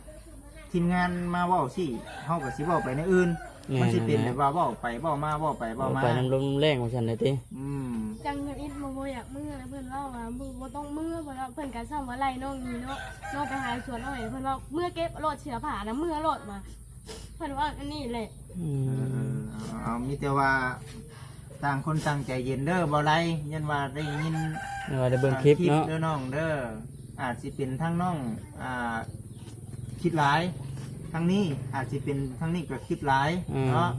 ທີມງານມາເວົ້າຊີ້ ເຮົາກໍຊິເວົ້າໄປແນວອື່ນ ແມ່ນ ມັນຊິເປັນແບບວ່າເວົ້າໄປເວົ້າມາ ເວົ້າໄປເວົ້າມາ ເວົ້າໄປນຳລົມແລງວ່າຊັ້ນເດ້ຕິ ອືມ ຈັ່ງທຳອິດບໍ່ ບໍ່ຢາກເມືອ ແລ້ວເພິ່ນເວົ້າວ່າບໍ່ ບໍ່ຕ້ອງເມືອ ເພິ່ນວ່າ ເພິ່ນກໍຊ້ຳວ່າໄລ່ນ້ອງໜີເນາະ ນ້ອງໄປຫາສວນອ້ອຍ ເພິ່ນວ່າເມືອເກັບໂລດເສື້ອຜ້ານະ ເມືອໂລດວ່າ ເພິ່ນເວົ້າອັນນີ້ແຫຼະ ອືມ ເອີ ເອີ ເອົາ ເອົາ ມີແຕ່ວ່າຕ່າງຄົນຕ່າງໃຈເຢັນເດີ ບໍ່ໄດ້ ຢ້ານວ່າໄດ້ຍິນ ວ່າໄດ້ເບິ່ງຄລິບເນາະ ເດີນ້ອງເດີ ອາດຊິເປັນທາງນ້ອງ ອ່າ ຄິດຫຼາຍ ທາງນີ້ອາດຊິເປັນ ທາງນີ້ກໍຄິດຫຼາຍ ອືມ ເນາະ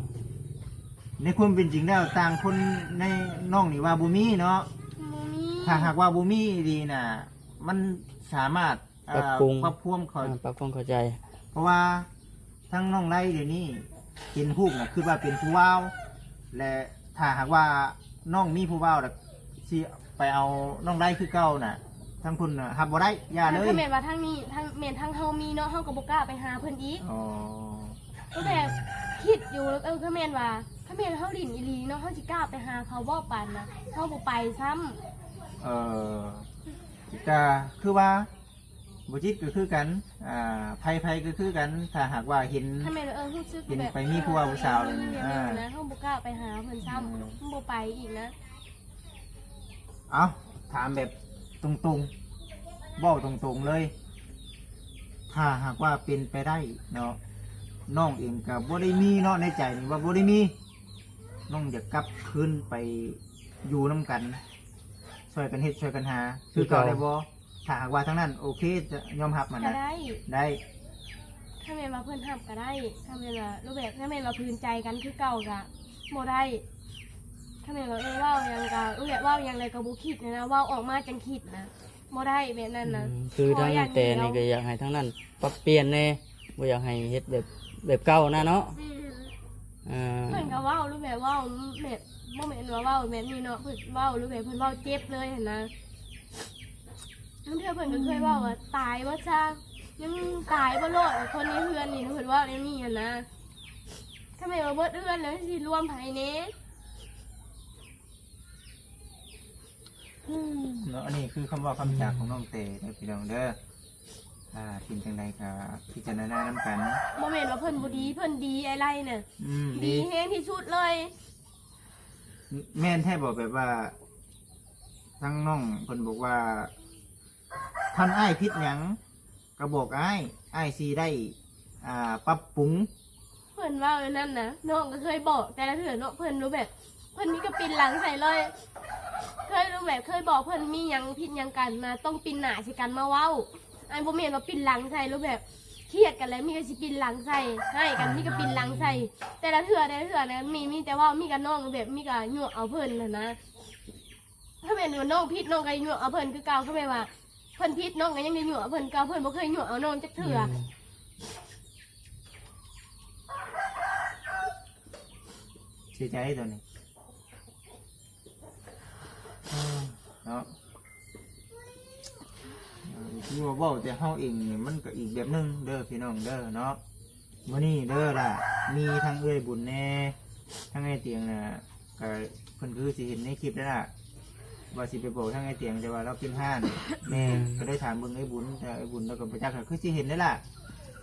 ໃນຄວາມເປັນຈິງແລ້ວ ຕ່າງຄົນໃນ ນ້ອງນີ້ວ່າບໍ່ມີເນາະ ບໍ່ມີ ຖ້າຫາກວ່າບໍ່ມີອີ່ຫຼີນະ ມັນສາມາດ ເອີ ປັບປຸງ ປັບພວມເຂົ້າ ເອີ ປັບຄວາມເຂົ້າໃຈ ເພາະວ່າທັງນ້ອງໄລດຽວນີ້ເຫັນຮູບນະ ຄິດວ່າເປັນຜູ້ບ່າວ ແລະ ຖ້າຫາກວ່ານ້ອງມີຜູ້ບ່າວລະ ຊິໄປເອົານ້ອງໄລຄືເກົ່ານະ ທາງພຸ້ນນະຮັບບໍ່ໄດ້ ຢ່າເລີຍ. ຖ້າແມ່ນວ່າທາງນີ້ ທາງ ແມ່ນທາງເຮົາມີເນາະ ເຮົາກໍບໍ່ກ້າໄປຫາເພິ່ນອີກ. ອໍ ກໍແບບຄິດຢູ່ ເອີ ຖ້າແມ່ນວ່າ ຖ້າແມ່ນເຮົາຫຼິ້ນອີ່ຫຼີເນາະ ເຮົາຊິກ້າໄປຫາເຂົາບໍ່ປານນະ ເຮົາບໍ່ໄປຊ້ຳ. ເອີ ກະຄືວ່າ ບໍ່ຈິດກໍຄືກັນ ອ່າ ໃຜໆກໍຄືກັນ ຖ້າຫາກວ່າເຫັນ ຖ້າແມ່ນວ່າ ເອີ ຮູ້ສຶກ ເຫັນ ແບບ ໄປມີຜູ້ບ່າວຜູ້ສາວ ເອີ ແບບນີ້ນະ ເຮົາບໍ່ກ້າໄປຫາເພິ່ນຊ້ຳ ອືມ ມັນບໍ່ໄປອີກນະ. ເອົ້າ ຖາມແບບຕົງໆ ເວົ້າຕົງໆເລີຍ ຖ້າຫາກວ່າເປັນໄປໄດ້ເນາະ ນ້ອງເອງກໍບໍ່ໄດ້ມີເນາະ ໃນໃຈນີ້ວ່າບໍ່ໄດ້ມີ ນ້ອງຢາກກັບຄືນໄປຢູ່ນຳກັນ ຊ່ອຍກັນເຮັດຊ່ອຍກັນຫາ ຄືເກົ່າ ຄືເກົ່າໄດ້ບໍ່? ຖ້າຫາກວ່າທາງນັ້ນໂອເຄ ຈະຍອມຮັບຫັ້ນນະ ກໍໄດ້ ໄດ້ ຖ້າແມ່ນວ່າເພິ່ນຮັບກໍໄດ້ ຖ້າແມ່ນວ່າ ຫຼືແບບ ຖ້າແມ່ນວ່າຜືນໃຈກັນຄືເກົ່າກໍບໍ່ໄດ້ ຖ້າແມ່ນວ່າ ເອີ ເວົ້າຫຍັງກໍ ເອີ ເວົ້າຫຍັງໃດກໍບໍ່ຄິດນະ ເວົ້າອອກມາຈັ່ງຄິດນະ ບໍ່ໄດ້ແບບນັ້ນນະ. ອືມ ຄືທາງນ້ອງແຕນີ້ກໍຢາກໃຫ້ທາງນັ້ນປັບປ່ຽນແດ່ ບໍ່ຢາກໃຫ້ເຮັດແບບ ແບບເກົ່ານະເນາະ. ອືມ ເອີ ເພິ່ນກໍເວົ້າ ຫຼືແບບເວົ້າແບບ ບໍ່ແມ່ນວ່າເວົ້າແບບນີ້ເນາະ ເພິ່ນເວົ້າ ຫຼືແບບເພິ່ນເວົ້າເຈັບເລີຍຫັ້ນນະ. ບາງເທື່ອເພິ່ນກໍເຄີຍເວົ້າວ່າ ຕາຍບໍ່ຊະ ຍັງຕາຍບໍ່ລອດ ຄົນໃນເຮືອນນີ້ ເພິ່ນເວົ້າແນວນີ້ຫັ້ນນະ. ຖ້າແມ່ນວ່າເບິດເຮືອນແລ້ວຊິລວມໃຜແດ່? ເນາະ ອັນນີ້ຄືຄຳເວົ້າຄຳຈາຂອງນ້ອງແຕເດີພີ່ນ້ອງເດີ. ອ່າ ເປັນຈັ່ງໃດກໍພິຈາລະນານຳກັນ. ບໍ່ແມ່ນວ່າເພິ່ນບໍ່ດີ ເພິ່ນດີ ອ້າຍໄລນະ. ອືມ ດີ ດີແຮງທີ່ສຸດເລີຍ. ແມ່ນແທ້ບໍ່? ແບບວ່າທາງນ້ອງເພິ່ນບອກວ່າ ຄັນອ້າຍຜິດຫຍັງກໍບອກອ້າຍ ອ້າຍຊິໄດ້ ອ່າ ປັບປຸງ. ເພິ່ນເວົ້າແນວນັ້ນນະ ນ້ອງກໍເຄີຍບອກແຕ່ລະເທື່ອເນາະ ເພິ່ນຮູ້ແບບ ເພິ່ນມີກະປິ່ນຫຼັງໃສ່ເລີຍ. ເຄີຍຮູ້ແບບ ເຄີຍບອກເພິ່ນ ມີຫຍັງຜິດຫຍັງກັນນະ ຕ້ອງປິ່ນໜ້າໃສ່ກັນມາເວົ້າ. ອ້າຍ ບໍ່ແມ່ນວ່າປິ່ນຫຼັງໃສ່ ຫຼືແບບຄຽດກັນແລ້ວມີກໍຊິປິ່ນຫຼັງໃສ່ ຮ້າຍກັນມີກໍປິ່ນຫຼັງໃສ່. ແຕ່ລະເທື່ອ ແຕ່ລະເທື່ອນະ ມີ ມີແຕ່ເວົ້າ ມີກະນ້ອງແບບ ມີກະຍົວະເອົາເພິ່ນຫັ້ນນະ. ຖ້າແມ່ນວ່ານ້ອງຜິດ ນ້ອງກໍຍົວະເອົາເພິ່ນຄືເກົ່າ. ຖ້າແມ່ນວ່າເພິ່ນຜິດ ນ້ອງກໍຍັງໄດ້ຍົວະເພິ່ນຄືເກົ່າ. ເພິ່ນບໍ່ເຄີຍຍົວະເອົານ້ອງຈັກເທື່ອ. ອືມ ເສຍໃຈຕອນນີ້ ເນາະ. ເອີ ຄືວ່າເວົ້າແຕ່ເຮົາເອງນີ້ ມັນກໍອີກແບບໜຶ່ງເດີພີ່ນ້ອງເດີເນາະ. ມື້ນີ້ເດີລະ ມີທັງເອື້ອຍບຸນແດ່ ທັງອ້າຍຕຽງນະ ກໍເພິ່ນຄືຊິເຫັນໃນຄລິບແລ້ວລະ ວ່າຊິໄປບອກທາງອ້າຍຕຽງ ແຕ່ວ່າລາວປິດຮ້ານ. ແມ່ນ ແມ່ນ ກໍໄດ້ຖາມເບິ່ງອ້າຍບຸນ ແຕ່ອ້າຍບຸນລາວກໍບໍ່ຈັກ ກໍຄືຊິເຫັນແລ້ວລະ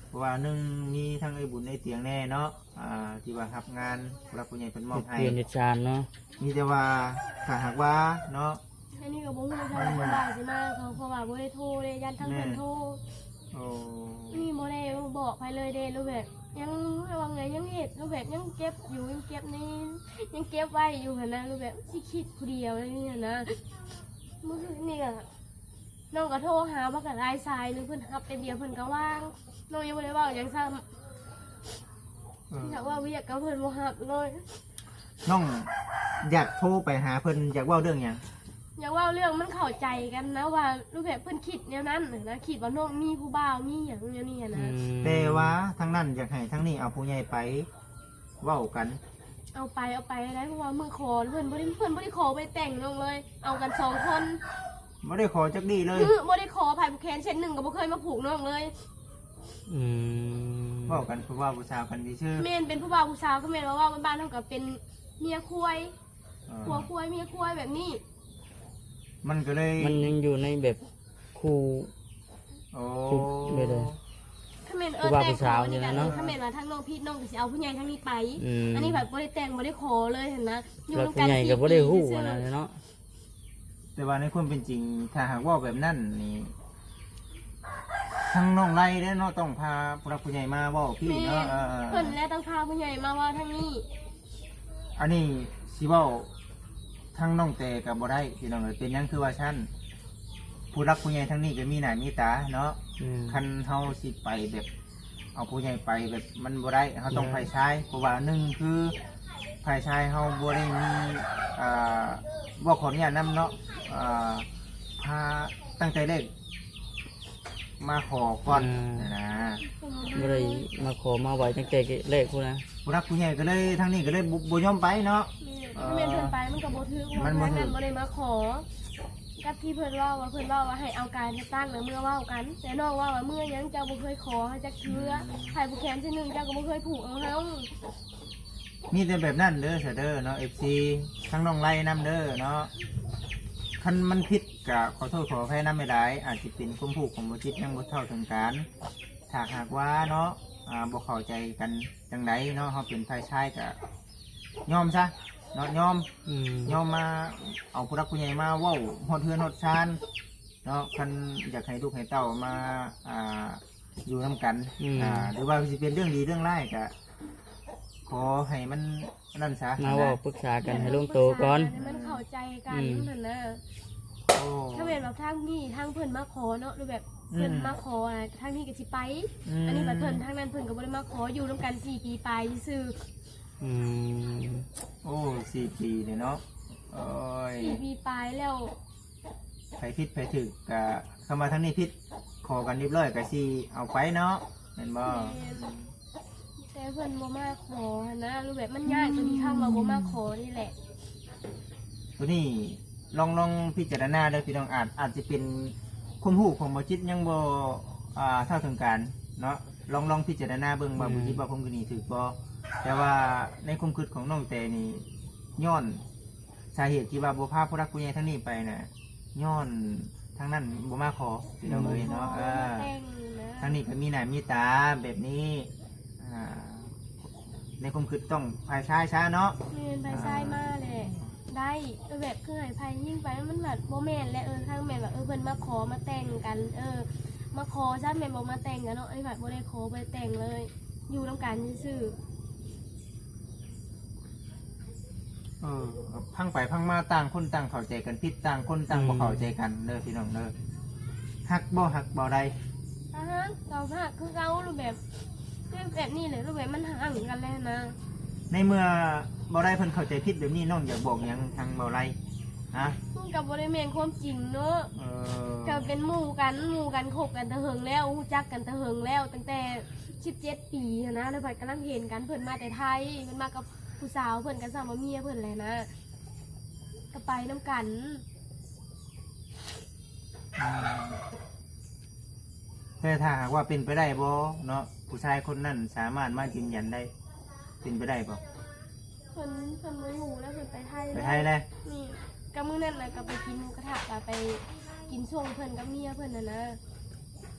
ເພາະວ່າໜຶ່ງມີທັງອ້າຍບຸນອ້າຍຕຽງແດ່ເນາະ ອ່າ ທີ່ວ່າຮັບງານຜູ້ຫຼັກຜູ້ໃຫຍ່ເພິ່ນມອບໃຫ້ ເຮັດວຽກເຮັດຊານເນາະ. ມີແຕ່ວ່າຖ້າຫາກວ່າເນາະ ອັນນີ້ກໍບໍ່ຮູ້ວ່າເພິ່ນວ່າຊິມາ ເພາະວ່າບໍ່ໄດ້ໂທເດ້ ຢ້ານທາງເພິ່ນໂທ. ໂອ້ ນີ້ບໍ່ໄດ້ບອກໃຜເລີຍເດ້ ຫຼືແບບຍັງ ວ່າໄງ ຍັງເຮັດ ຫຼືແບບຍັງເກັບຢູ່ ຍັງເກັບໃນ ຍັງເກັບໄວ້ຢູ່ຫັ້ນນະ ຫຼືແບບຊິຄິດຜູ້ດຽວແນວນີ້ຫັ້ນນະ. ມື້ຄືນນີ້ກໍ ນ້ອງກໍໂທຫາບັກຫຼາຍສາຍໜຶ່ງ ເພິ່ນຮັບແຕ່ດຽວເພິ່ນກໍວາງ ນ້ອງຍັງບໍ່ໄດ້ເວົ້າຫຍັງຊ້ຳ. ເອີ ຢາກເວົ້າວຽກກັບເພິ່ນບໍ່ຮັບເລີຍ. ນ້ອງຢາກໂທໄປຫາເພິ່ນ ຢາກເວົ້າເລື່ອງຫຍັງ? ຢາກເວົ້າເລື່ອງມັນເຂົ້າໃຈກັນນະ ວ່າຮູບແບບເພິ່ນຄິດແນວນັ້ນນະ ຄິດວ່ານ້ອງມີຜູ້ບ່າວ ມີຫຍັງແນວນີ້ນະ. ອືມ ແຕ່ວ່າທາງນັ້ນຢາກໃຫ້ທາງນີ້ເອົາຜູ້ໃຫຍ່ໄປເວົ້າກັນ. ເອົາໄປ ເອົາໄປໄດ້ ເພາະວ່າມື້ຂໍເພິ່ນບໍ່ໄດ້ ເພິ່ນບໍ່ໄດ້ຂໍ ບໍ່ໄດ້ແຕ່ງນ້ອງເລີຍ ເອົາກັນສອງຄົນ ບໍ່ໄດ້ຂໍຈັກດີ້ເລີຍ. ບໍ່ໄດ້ຂໍ ໃຜຜູກແຂນເສັ້ນໜຶ່ງກໍບໍ່ເຄີຍມາຜູກນ້ອງເລີຍ. ອືມ ເວົ້າກັນຜູ້ບ່າວຜູ້ສາວກັນຊື່ໆ. ແມ່ນ ເປັນຜູ້ບ່າວຜູ້ສາວ ກໍແມ່ນວ່າເວົ້າບ້ານໆ ເຮົາກໍເປັນເມຍຄວາຍ ເອີ ຜົວຄວາຍເມຍຄວາຍແບບນີ້. ມັນກໍເລີຍ ມັນຍັງຢູ່ໃນແບບຄູ່ ໂອ້ ຄູ່ແບບໃດ ຄັນແມ່ນ ເອີ ຜູ້ບ່າວຜູ້ສາວນີ້ນະເນາະ. ຄັນແມ່ນວ່າທາງນ້ອງຜິດ ນ້ອງກໍຊິເອົາຜູ້ໃຫຍ່ທາງນີ້ໄປ. ອືມ ອັນນີ້ແບບບໍ່ໄດ້ແຕ່ງ ບໍ່ໄດ້ຂໍເລີຍຫັ້ນນະ ຢູ່ນຳກັນ ຜູ້ໃຫຍ່ກໍບໍ່ໄດ້ຮູ້ຫັ້ນນະເນາະ. ແຕ່ວ່າໃນຄວາມເປັນຈິງ ຖ້າຫາກເວົ້າແບບນັ້ນນີ້ ທາງນ້ອງໄລເດ້ເນາະ ຕ້ອງພາຜູ້ຫຼັກຜູ້ໃຫຍ່ມາເວົ້າພີ້ເນາະ. ແມ່ນ ເອີ ເພິ່ນແຫຼະຕ້ອງພາຜູ້ໃຫຍ່ມາເວົ້າທາງນີ້. ອັນນີ້ຊິເວົ້າທາງນ້ອງແຕກໍບໍ່ໄດ້ພີ່ນ້ອງເອີຍ. ເປັນຫຍັງຄືວ່າຊັ້ນ? ຜູ້ຫຼັກຜູ້ໃຫຍ່ທາງນີ້ກໍມີໜ້າມີຕາເນາະ. ແມ່ນ ຄັນເຮົາຊິໄປແບບ ເອົາຜູ້ໃຫຍ່ໄປແບບມັນບໍ່ໄດ້ ເຮົາຕ້ອງ ແມ່ນ ຝ່າຍຊາຍ ເພາະວ່າໜຶ່ງຄືຝ່າຍຊາຍເຮົາບໍ່ໄດ້ມີ ອ່າ ເວົ້າຂໍອະນຸຍາດນຳເນາະ ອ່າ ພາຕັ້ງແຕ່ແລກ ມາຂໍກ່ອນ ອ່າ ນະ ບໍ່ໄດ້ມາຂໍມາໄຫວ້ຕັ້ງແຕ່ແລກພຸ້ນນະ. ຜູ້ຫຼັກຜູ້ໃຫຍ່ກໍເລີຍ ທາງນີ້ກໍເລີຍບໍ່ ບໍ່ຍອມໄປເນາະ. ແມ່ນ ເອີ ຖ້າແມ່ນເພິ່ນໄປມັນກໍບໍ່ຖືກ ມັນບໍ່ຖືກ ເພາະວ່າທາງນັ້ນບໍ່ໄດ້ມາຂໍ. ກັບທີ່ເພິ່ນເວົ້າວ່າ ເພິ່ນເວົ້າວ່າໃຫ້ເອົາການຈັດຕັ້ງນະເມືອເວົ້າກັນ ແຕ່ນ້ອງເວົ້າວ່າເມືອຫຍັງເຈົ້າບໍ່ເຄີຍຂໍເຮົາຈັກເທື່ອ ໃຜຜູກແຂນເທື່ອໜຶ່ງເຈົ້າກໍບໍ່ເຄີຍຜູກເອົາເຮົາ. ມີແຕ່ແບບນັ້ນເດີຊະເດີເນາະ ເອັຟຊີ ທັງນ້ອງໄລນຳເດີເນາະ. ຄັນມັນຜິດກະຂໍໂທດຂໍອະໄພນຳຫຼາຍໆ ອາດຈະເປັນຄວາມຮູ້ຂອງບໍ່ຈິດ ຍັງບໍ່ເທົ່າເຖິງການ. ຖ້າຫາກວ່າເນາະ ອ່າ ບໍ່ເຂົ້າໃຈກັນຈັ່ງໃດເນາະ ເຮົາເປັນຝ່າຍຊາຍກະຍອມຊະເນາະ ຍອມ ອືມ ຍອມມາເອົາຜູ້ຫຼັກຜູ້ໃຫຍ່ມາເວົ້າຮອດເຮືອນຮອດຊານເນາະ. ຄັນຢາກໃຫ້ລູກໃຫ້ເຕົ້າມາ ອ່າ ຢູ່ນຳກັນ ອືມ ອ່າ ຫຼືວ່າຊິເປັນເລື່ອງດີເລື່ອງຮ້າຍກະ ຂໍໃຫ້ມັນນັ້ນຊະ ມາເວົ້າປຶກສາກັນໃຫ້ລົງໂຕກ່ອນ ໃຫ້ມັນເຂົ້າໃຈກັນ ອືມ ຫັ້ນນະ. ໂອ້ ຖ້າແມ່ນວ່າທາງນີ້ທາງເພິ່ນມາຂໍເນາະ ຫຼືແບບ ອືມ ເພິ່ນມາຂໍ ອ່າ ທາງນີ້ກໍຊິໄປ ອືມ ອັນນີ້ບັດເພິ່ນ ທາງນັ້ນເພິ່ນກໍບໍ່ໄດ້ມາຂໍ ຢູ່ນຳກັນສີ່ປີປາຍຊື່ໆ. ອືມ ໂອ້ ສີ່ປີເລີຍເນາະ. ໂອ້ຍ ສີ່ປີປາຍແລ້ວ ໃຜຜິດໃຜຖືກກະ ຄຳວ່າທາງນີ້ຜິດ ຂໍກັນຮຽບຮ້ອຍກະຊິເອົາໄປເນາະ ແມ່ນບໍ່? ແມ່ນ ແຕ່ເພິ່ນບໍ່ມາຂໍຫັ້ນນະ ຫຼືແບບມັນຍາກຕົວທີ່ຄຳວ່າບໍ່ມາຂໍນີ້ແຫຼະ. ຕົວນີ້ລອງ ລອງພິຈາລະນາເດີພີ່ນ້ອງ ອາດ ອາດຈະເປັນຄວາມຮູ້ຂອງບໍ່ຈິດຍັງບໍ່ ອ່າ ເທົ່າເຖິງການເນາະ. ລອງ ລອງພິຈາລະນາເບິ່ງວ່າ ອືມ ບໍ່ຈິດເວົ້າຄວາມຄິດນີ້ຖືກບໍ່ ແຕ່ວ່າໃນຄວາມຄິດຂອງນ້ອງແຕນີ້ ຍ້ອນ ສາເຫດທີ່ວ່າບໍ່ພາຜູ້ຫຼັກຜູ້ໃຫຍ່ທາງນີ້ໄປນະ ຍ້ອນທາງນັ້ນບໍ່ມາຂໍ ພີ່ນ້ອງເອີຍເນາະ. ເອີ ທາງນີ້ກໍມີໜ້າມີຕາແບບນີ້ ອ່າ ໃນຄວາມຄິດຕ້ອງຝ່າຍຊາຍຊະເນາະ. ແມ່ນ ຝ່າຍຊາຍມາແຫຼະ ອ່າ ໄດ້ ເອີ ແບບຄືໃຫ້ຝ່າຍຍິງໄປ ມັນແບບບໍ່ແມ່ນແຫຼະ. ເອີ ທາງແມ່ນວ່າ ເອີ ເພິ່ນມາຂໍມາແຕ່ງກັນ ເອີ ມາຂໍຊະ ແມ່ນບໍ່ມາແຕ່ງກັນເນາະ. ອັນນີ້ພັດບໍ່ໄດ້ຂໍ ບໍ່ໄດ້ແຕ່ງເລີຍ ຢູ່ນຳກັນຊື່ໆ. ເອີ ພັງໄປພັງມາຕ່າງຄົນຕ່າງເຂົ້າໃຈກັນຜິດ ຕ່າງຄົນຕ່າງ ອືມ ບໍ່ເຂົ້າໃຈກັນເດີພີ່ນ້ອງເດີ. ຮັກບໍ່ ຮັກບໍ່ໄດ້ ກໍຮັກ ກໍຮັກຄືເກົ່າ ຮູບແບບ ແບບນີ້ແຫຼະ ຮູບແບບມັນຫ່າງກັນແລ້ວນະ. ໃນເມື່ອບໍ່ໄດ້ເພິ່ນເຂົ້າໃຈຜິດແບບນີ້ ນ້ອງຢາກບອກຫຍັງທາງບໍ່ໄດ້ ຮະ? ມັນກໍບໍ່ໄດ້ແມ່ນຄວາມຈິງເນາະ. ເອີ ກໍເປັນໝູ່ກັນ ໝູ່ກັນ ຄົບກັນແຕ່ເຫິງແລ້ວ ຮູ້ຈັກກັນແຕ່ເຫິງແລ້ວ ຕັ້ງແຕ່ ສິບເຈັດປີຫັ້ນນະ ແລ້ວພັດກຳລັງເຫັນກັນ ເພິ່ນມາແຕ່ໄທ ເພິ່ນມາກັບຜູ້ສາວເພິ່ນ ກໍຊ້ຳວ່າເມຍເພິ່ນແຫຼະນະ ກໍໄປນຳກັນ. ອືມ ແຕ່ຖ້າຫາກວ່າເປັນໄປໄດ້ບໍ່ເນາະ ຜູ້ຊາຍຄົນນັ້ນສາມາດມາຢືນຢັນໄດ້ ເປັນໄປໄດ້ບໍ່? ເພິ່ນ ເພິ່ນບໍ່ຢູ່ແລ້ວ ເພິ່ນໄປໄທ ໄປໄທແລ້ວ. ນີ້ ກໍມື້ນັ້ນນະ ກໍໄປກິນໝູກະທະ ກໍໄປກິນຊ່ວງເພິ່ນກັບເມຍເພິ່ນຫັ້ນນະ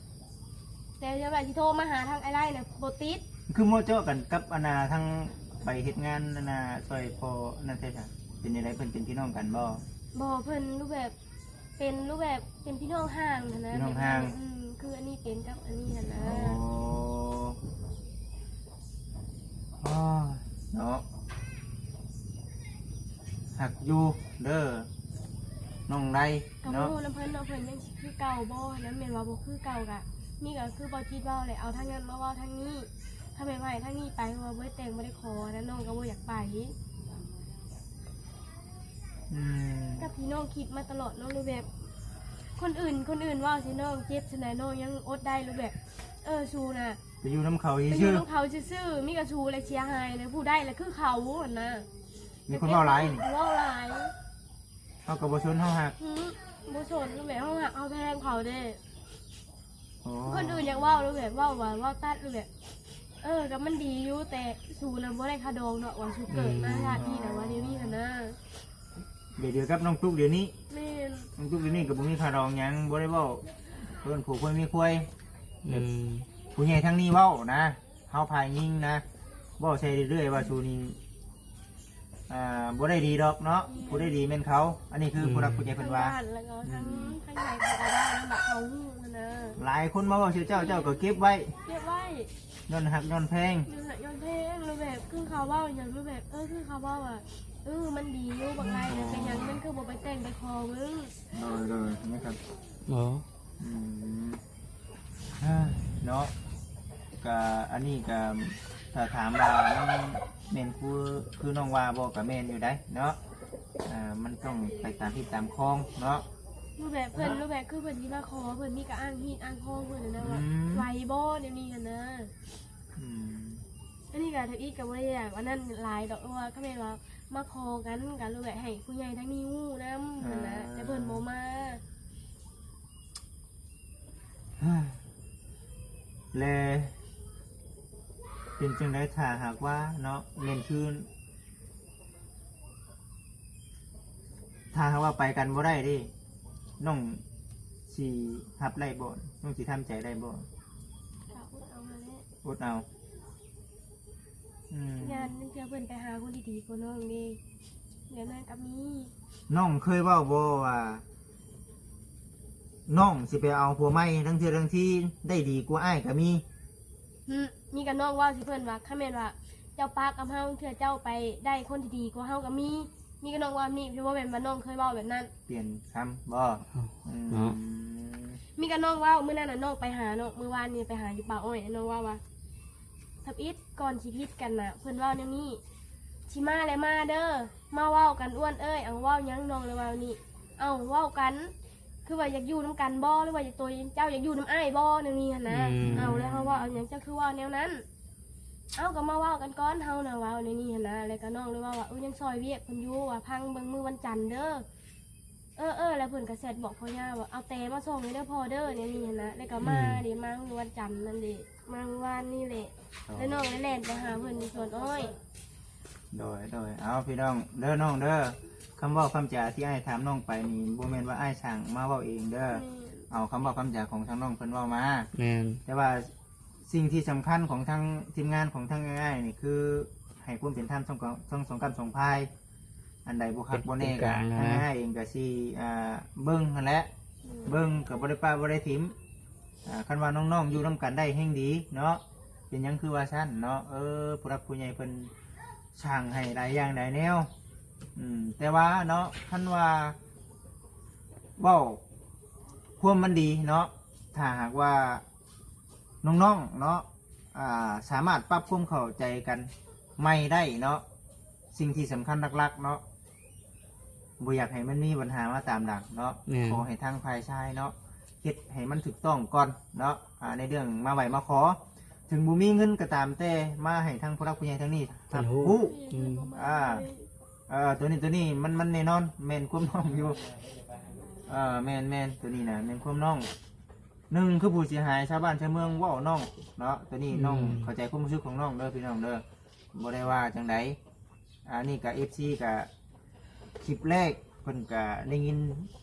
ແຕ່ວ່າຊິໂທມາຫາທາງອ້າຍໄລນະ ບໍ່ຕິດ. ຄືເໝາະເຈາະກັນກັບອັນນ່າ ທາງໄປເຮັດງານອັນນ່າ ຊ່ອຍພໍ່ນັ້ນແທ້ຊະ? ເປັນຈັ່ງໃດ ເພິ່ນເປັນພີ່ນ້ອງກັນບໍ່? ບໍ່ ເພິ່ນຮູບແບບ ເປັນຮູບແບບເປັນພີ່ນ້ອງຫ່າງຫັ້ນນະ ພີ່ນ້ອງຫ່າງ. ແບບ ອືມ ຄືອັນນີ້ເປັນກັບອັນນີ້ຫັ້ນນະ. ໂອ້ ອໍ ເນາະ ຮັກຢູ່ເດີນ້ອງໄລ ກໍບໍ່ ເນາະ ຮູ້ນຳເພິ່ນເນາະ ເພິ່ນຍັງຊິຄືເກົ່າບໍ່ນະ. ແມ່ນວ່າບໍ່ຄືເກົ່າກະ ນີ້ກໍຄືບໍ່ຈິດເວົ້າແຫຼະ ເອົາທາງນັ້ນມາເວົ້າທາງນີ້ ຖ້າແມ່ນວ່າໃຫ້ທາງນີ້ໄປ ເພາະວ່າບໍ່ໄດ້ແຕ່ງບໍ່ໄດ້ຂໍນະ ນ້ອງກໍບໍ່ຢາກໄປ. ອືມ ກັບທີ່ນ້ອງຄິດມາຕະຫຼອດເນາະ ຫຼືແບບ ຄົນອື່ນ ຄົນອື່ນເວົ້າໃສ່ນ້ອງເຈັບຊັ້ນນະ ນ້ອງຍັງອົດໄດ້ ຫຼືແບບ ເອີ ສູນະ ໄປຢູ່ນຳເຂົາຊື່ໆ ໄປຢູ່ນຳເຂົາຊື່ໆ ມີແຕ່ສູແຫຼະເສຍຫາຍນະ ຜູ້ໄດ້ລະຄືເຂົາຫັ້ນນະ. ມີຄົນເວົ້າຫຼາຍນີ້ ເວົ້າຫຼາຍ ເຮົາກໍບໍ່ສົນ ເຮົາຮັກ ອືມ ບໍ່ສົນ ແບບເຮົາຮັກເຮົາແພງເຂົາເດ້. ໂອ້ ຄົນອື່ນຢາກເວົ້າ ຫຼືແບບເວົ້າວ່າ ເວົ້າຕັດ ຫຼືແບບ ເອີ ກໍມັນດີຢູ່ ແຕ່ສູນະບໍ່ໄດ້ຄ່າດອງເນາະ ວ່າສູເກີດມາ ອືມ ຊາດນີ້ນະ ວ່າດຽວນີ້ຫັ້ນນະ. ແບບດຽວກັບນ້ອງຕຸກດຽວນີ້ ແມ່ນ ນ້ອງຕຸກດຽວນີ້ກໍບໍ່ມີຄ່າດອງຫຍັງ ບໍ່ໄດ້ເວົ້າເອີ້ນຜົວຄວາຍເມຍຄວາຍ ອືມ ແບບຜູ້ໃຫຍ່ທາງນີ້ເວົ້ານະ ເຮົາຝ່າຍຍິງນະ ເວົ້າໃສ່ເລື້ອຍໆວ່າສູນີ້ ອ່າ ບໍ່ໄດ້ດີດອກເນາະ ອືມ ຜູ້ໄດ້ດີແມ່ນເຂົາ. ອັນນີ້ຄື ອືມ ຜູ້ຫຼັກຜູ້ໃຫຍ່ເພິ່ນວ່າ ທາງບ້ານ ແລ້ວກໍທາງ ອືມ ທາງໃຫຍ່ເພິ່ນກໍເວົ້ານຳ ແບບເຂົາຮູ້ຫັ້ນນະ. ຫຼາຍຄົນມາເວົ້າໃສ່ເຈົ້າ ເຈົ້າກໍເກັບໄວ້ ເກັບໄວ້ ຍ້ອນຮັກຍ້ອນແພງ ຍ້ອນຮັກຍ້ອນແພງ ຫຼືແບບຄືເຂົາເວົ້າຫຍັງ ຫຼືແບບ ເອີ ຄືເຂົາເວົ້າວ່າ ເອີ ມັນດີຢູ່ບັກໄລ ແລ້ວເປັນຫຍັງມັນຄືບໍ່ໄປແຕ່ງໄປຂໍມຶງ? ໂດຍ ໂດຍ ແມ່ນຄັບ ບໍ່ ອືມ ເນາະ ກະອັນນີ້ກະ ຖ້າຖາມວ່າມັນແມ່ນຄື ຄືນ້ອງວ່າບໍ່ ກະແມ່ນຢູ່ໃດ໋ເນາະ. ອ່າ ມັນຕ້ອງໄປຕາມທິດຕາມຄອງເນາະ. ຮູບແບບເພິ່ນ ຮູບແບບຄືເພິ່ນຊິມາຂໍ ເພິ່ນມີກະອ້າງຮີດອ້າງຄອງເພິ່ນຫັ້ນນະ ອືມ ວ່າໄຫວບໍ່ແນວນີ້ຫັ້ນນະ. ອືມ ອັນນີ້ກະທຳອິດກະບໍ່ໄດ້ຢາກອັນນັ້ນຫຼາຍດອກ ເພາະວ່າຄັນແມ່ນວ່າມາຂໍກັນກະຮູ້ແບບໃຫ້ຜູ້ໃຫຍ່ທາງນີ້ຮູ້ນຳຫັ້ນນະ ອ່າ ແຕ່ເພິ່ນບໍ່ມາ. ແລະ ເປັນຈັ່ງໃດຖ້າຫາກວ່າເນາະ ແມ່ນຄື ຖ້າຫາກວ່າໄປກັນບໍ່ໄດ້ເດ້ ນ້ອງຊິຮັບໄດ້ບໍ່? ນ້ອງຊິທຳໃຈໄດ້ບໍ່? ກະອົດເອົາຫັ້ນແຫຼະ ອົດເອົາ. ອືມ ຢ້ານເທື່ອເພິ່ນໄປຫາຄົນທີ່ດີກວ່ານ້ອງເດ້ ແບບນັ້ນກະມີ. ນ້ອງເຄີຍເວົ້າບໍ່ວ່າ ນ້ອງຊິໄປເອົາຜົວໃໝ່ ລາງເທື່ອລາງທີໄດ້ດີກວ່າອ້າຍກະມີ. ອືມ ມີກະນ້ອງເວົ້າໃສ່ເພິ່ນວ່າ ຄັນແມ່ນວ່າເຈົ້າປະກັບເຮົາ ເທື່ອເຈົ້າໄປໄດ້ຄົນທີ່ດີກວ່າເຮົາກະມີ. ມີກະນ້ອງເວົ້າແບບນີ້ ຄືບໍ່ແມ່ນວ່ານ້ອງເຄີຍເວົ້າແບບນັ້ນ. ປ່ຽນຄຳບໍ່? ອືມ ເນາະ ມີກະນ້ອງເວົ້າ ມື້ນັ້ນນະນ້ອງໄປຫາເນາະ ມື້ວານນີ້ໄປຫາຢູ່ປ່າອ້ອຍ ນ້ອງເວົ້າວ່າ ທຳອິດ ກ່ອນຊິຜິດກັນນະ ເພິ່ນເວົ້າແນວນີ້ ຊິມາແລ້ວມາເດີ ມາເວົ້າກັນອ້ວນເອີຍ. ເອົາ ເວົ້າຫຍັງ? ນ້ອງເລີຍເວົ້ານີ້ ເອົາ ເວົ້າກັນ ຄືວ່າຢາກຢູ່ນຳກັນບໍ່ ຫຼືວ່າໂຕເຈົ້າຢາກຢູ່ນຳອ້າຍບໍ່ ແນວນີ້ຫັ້ນນະ. ອືມ ເອົາ ແລ້ວເຮົາເວົ້າ ເອົາຫຍັງ ເຈົ້າຄືເວົ້າແນວນັ້ນ? ເອົາ ກະມາເວົ້າກັນກ່ອນ ເຮົານະ ເວົ້າແນວນີ້ຫັ້ນນະ. ແລ້ວກະນ້ອງເລີຍເວົ້າວ່າ ເອີ ຍັງຊ່ອຍວຽກເພິ່ນຢູ່ ວ່າພັງເບິ່ງມື້ວັນຈັນເດີ. ເອີ ເອີ ແລ້ວເພິ່ນກະແຊັດບອກພໍ່ຍ່າວ່າ ເອົາແຕ່ມາສົ່ງເດີພໍ່ເດີ ແນວນີ້ຫັ້ນນະ. ແລ້ວກະມາເດ້ ມາມື້ວັນຈັນນັ້ນເດ້ ມາມື້ວານນີ້ແຫຼະ. ແລ້ວນ້ອງໄດ້ແລ່ນໄປຫາເພິ່ນຢູ່ສວນອ້ອຍ. ໂດຍ ໂດຍ ເອົາ ພີ່ນ້ອງເດີ ນ້ອງເດີ ຄຳເວົ້າຄຳຈາທີ່ອ້າຍຖາມນ້ອງໄປນີ້ ບໍ່ແມ່ນວ່າອ້າຍສ້າງມາເວົ້າເອງເດີ. ແມ່ນ ເອົາຄຳເວົ້າຄຳຈາຂອງທາງນ້ອງເພິ່ນເວົ້າມາ. ແມ່ນ ແຕ່ວ່າສິ່ງທີ່ສຳຄັນຂອງທາງທີມງານຂອງທາງອ້າຍນີ້ ຄືໃຫ້ຄວາມເປັນທຳທັງສອງ ທັງສອງກ້ຳສອງຝ່າຍ. ອັນໃດບໍ່ຄັກບໍ່ແນ່ກະ ເປັນກາງນະ ທາງອ້າຍເອງກະຊິ ອ່າ ເບິ່ງຫັ້ນແຫຼະ. ອືມ ເບິ່ງກະບໍ່ໄດ້ປະບໍ່ໄດ້ຖິ້ມ. ອ່າ ຄັນວ່ານ້ອງໆຢູ່ນຳກັນໄດ້ແຮ່ງດີເນາະ. ເປັນຫຍັງຄືວ່າຊັ້ນເນາະ? ເອີ ຜູ້ຫຼັກຜູ້ໃຫຍ່ເພິ່ນສ້າງໃຫ້ຫຼາຍຢ່າງຫຼາຍແນວ. ອືມ ແຕ່ວ່າເນາະ ຄັນວ່າເວົ້າຄວາມມັນດີເນາະ ຖ້າຫາກວ່າ ນ້ອງໆເນາະ ອ່າ ສາມາດປັບຄວາມເຂົ້າໃຈກັນໃໝ່ໄດ້ເນາະ. ສິ່ງທີ່ສຳຄັນຫຼັກໆເນາະ ບໍ່ຢາກໃຫ້ມັນມີບັນຫາມາຕາມຫຼັງເນາະ. ແມ່ນ ຂໍໃຫ້ທາງຝ່າຍຊາຍເນາະ ເຮັດໃຫ້ມັນຖືກຕ້ອງກ່ອນເນາະ. ອ່າ ໃນເລື່ອງມາໄຫວ້ມາຂໍ ເຖິງບໍ່ມີເງິນກໍຕາມແຕ່ ມາໃຫ້ທາງຜູ້ຫຼັກຜູ້ໃຫຍ່ທາງນີ້ຮັບຮູ້. ອືມ ອ່າ ເອີ ໂຕນີ້ ໂຕນີ້ມັນ ມັນແນ່ນອນ ແມ່ນຄວາມນ້ອງຢູ່. ເອີ ແມ່ນໆ ໂຕນີ້ນະແມ່ນຄວາມນ້ອງ. ໜຶ່ງ ຄືຜູ້ເສຍຫາຍຊາວບ້ານຊາວເມືອງເວົ້ານ້ອງເນາະ ໂຕນີ້ ອືມ ນ້ອງເຂົ້າໃຈຄວາມຮູ້ສຶກຂອງນ້ອງເດີພີ່ນ້ອງເດີ ບໍ່ໄດ້ວ່າຈັ່ງໃດ. ອັນນີ້ກະເອັຟຊີກະ ຄລິບແລກເພິ່ນກະໄດ້ຍິນ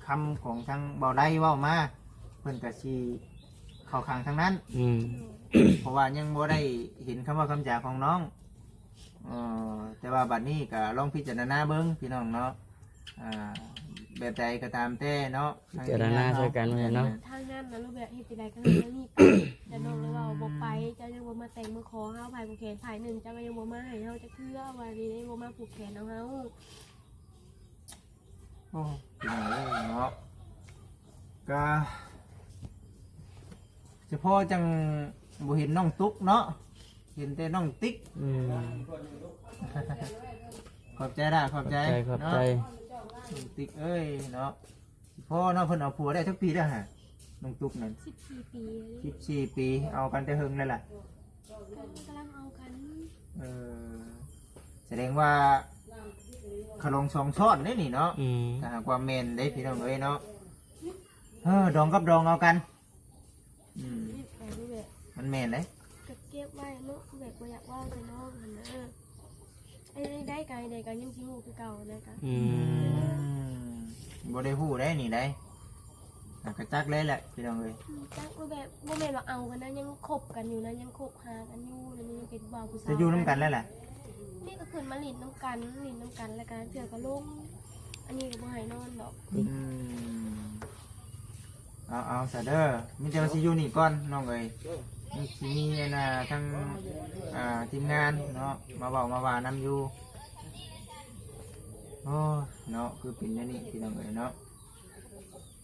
ຄຳຂອງທາງບ່າວໄດເວົ້າມາ ເພິ່ນກະຊິເຂົ້າຂ້າງທາງນັ້ນ. ອືມ ເພາະວ່າຍັງບໍ່ໄດ້ເຫັນຄຳເວົ້າຄຳຈາຂອງນ້ອງ. ເອີ ແຕ່ວ່າບັດນີ້ກະລອງພິຈາລະນາເບິ່ງພີ່ນ້ອງເນາະ. ອ່າ ແບບໃດກໍຕາມແຕ່ເນາະ ພິຈາລະນາໃສ່ກັນເນາະ. ທາງນັ້ນນະ ແບບເຮັດຈັ່ງໃດກໍເຮັດແນວນີ້ໄປ ແຕ່ນ້ອງເລີຍວ່າບໍ່ໄປ ເຈົ້າຍັງບໍ່ມາແຕ່ງມາຂໍເຮົາ ຜາຍຜູກແຂນ ຝ່າຍໜຶ່ງເຈົ້າກໍຍັງບໍ່ມາໃຫ້ເຮົາຈັກເທື່ອ ວ່ານີ້ບໍ່ມາຜູກແຂນເອົາເຮົາ. ໂອ້ ພີ່ນ້ອງເອີຍເນາະ ກະ ສະເພາະຈັ່ງບໍ່ເຫັນນ້ອງຕຸກເນາະ ເຫັນແຕ່ນ້ອງຕິກ. ອືມ ຂອບໃຈລະ ຂອບໃຈ ຂອບໃຈ ເນາະ ຂອບໃຈ ນ້ອງຕິກເອີຍເນາະ. ສະເພາະເນາະ ເພິ່ນເອົາຜົວໄດ້ຈັກປີແລ້ວຫະ ນ້ອງຕຸກນັ້ນ? ສິບສີ່ປີ ສິບສີ່ປີ ເອົາກັນແຕ່ເຫິງແລ້ວລະ? ກຳລັງ ກຳລັງເອົາກັນ. ເອີ ສະແດງວ່າຂະຫຼອງສອງຊ້ອນເດ້ນີ້ເນາະ. ອືມ ຖ້າຫາກວ່າແມ່ນເດ້ພີ່ນ້ອງເອີຍເນາະ. ເອີ ດອງກັບດອງເອົາກັນ. ອືມ ມັນແມ່ນເດ້ ກະເກັບໄວ້ເນາະ ແບບບໍ່ຢາກເວົ້າໃສ່ນ້ອງຫັ້ນນະ. ໄດ້ ໄດ້ກາຍໃດກະຍັງຊິຮູ້ຄືເກົ່ານະກະ. ອືມ ອືມ ບໍ່ໄດ້ຮູ້ໄດ໋ນີ້ໄດ໋ ກະຈັກເລີຍແຫຼະພີ່ນ້ອງເອີຍ. ອືມ ຈັກວ່າແບບ ບໍ່ແມ່ນວ່າເອົາກັນນະ ຍັງຄົບກັນຢູ່ນະ ຍັງຄົບຫາກັນຢູ່ ແລ້ວຍັງເປັນບ່າວຜູ້ສາວ ຈະຢູ່ນຳກັນແລ້ວແຫຼະ. ນີ້ກະຂຶ້ນມາຫຼິ້ນນຳກັນ ຫຼິ້ນນຳກັນ ແລ້ວກະເທື່ອກະລົງ ອັນນີ້ກະບໍ່ໃຫ້ນອນດອກ. ອືມ ເອົາ ເອົາຊະເດີ ມີແຕ່ວ່າຊິຢູ່ນີ້ກ່ອນນ້ອງເອີຍ. ໂດຍ ຍັງຊິມີອັນນ່າ ທາງ ອ່າ ທີມງານເນາະ ມາເວົ້າມາວ່ານຳຢູ່. ໂອ້ຍເນາະ ຄືເປັນແນວນີ້ພີ່ນ້ອງເອີຍເນາະ.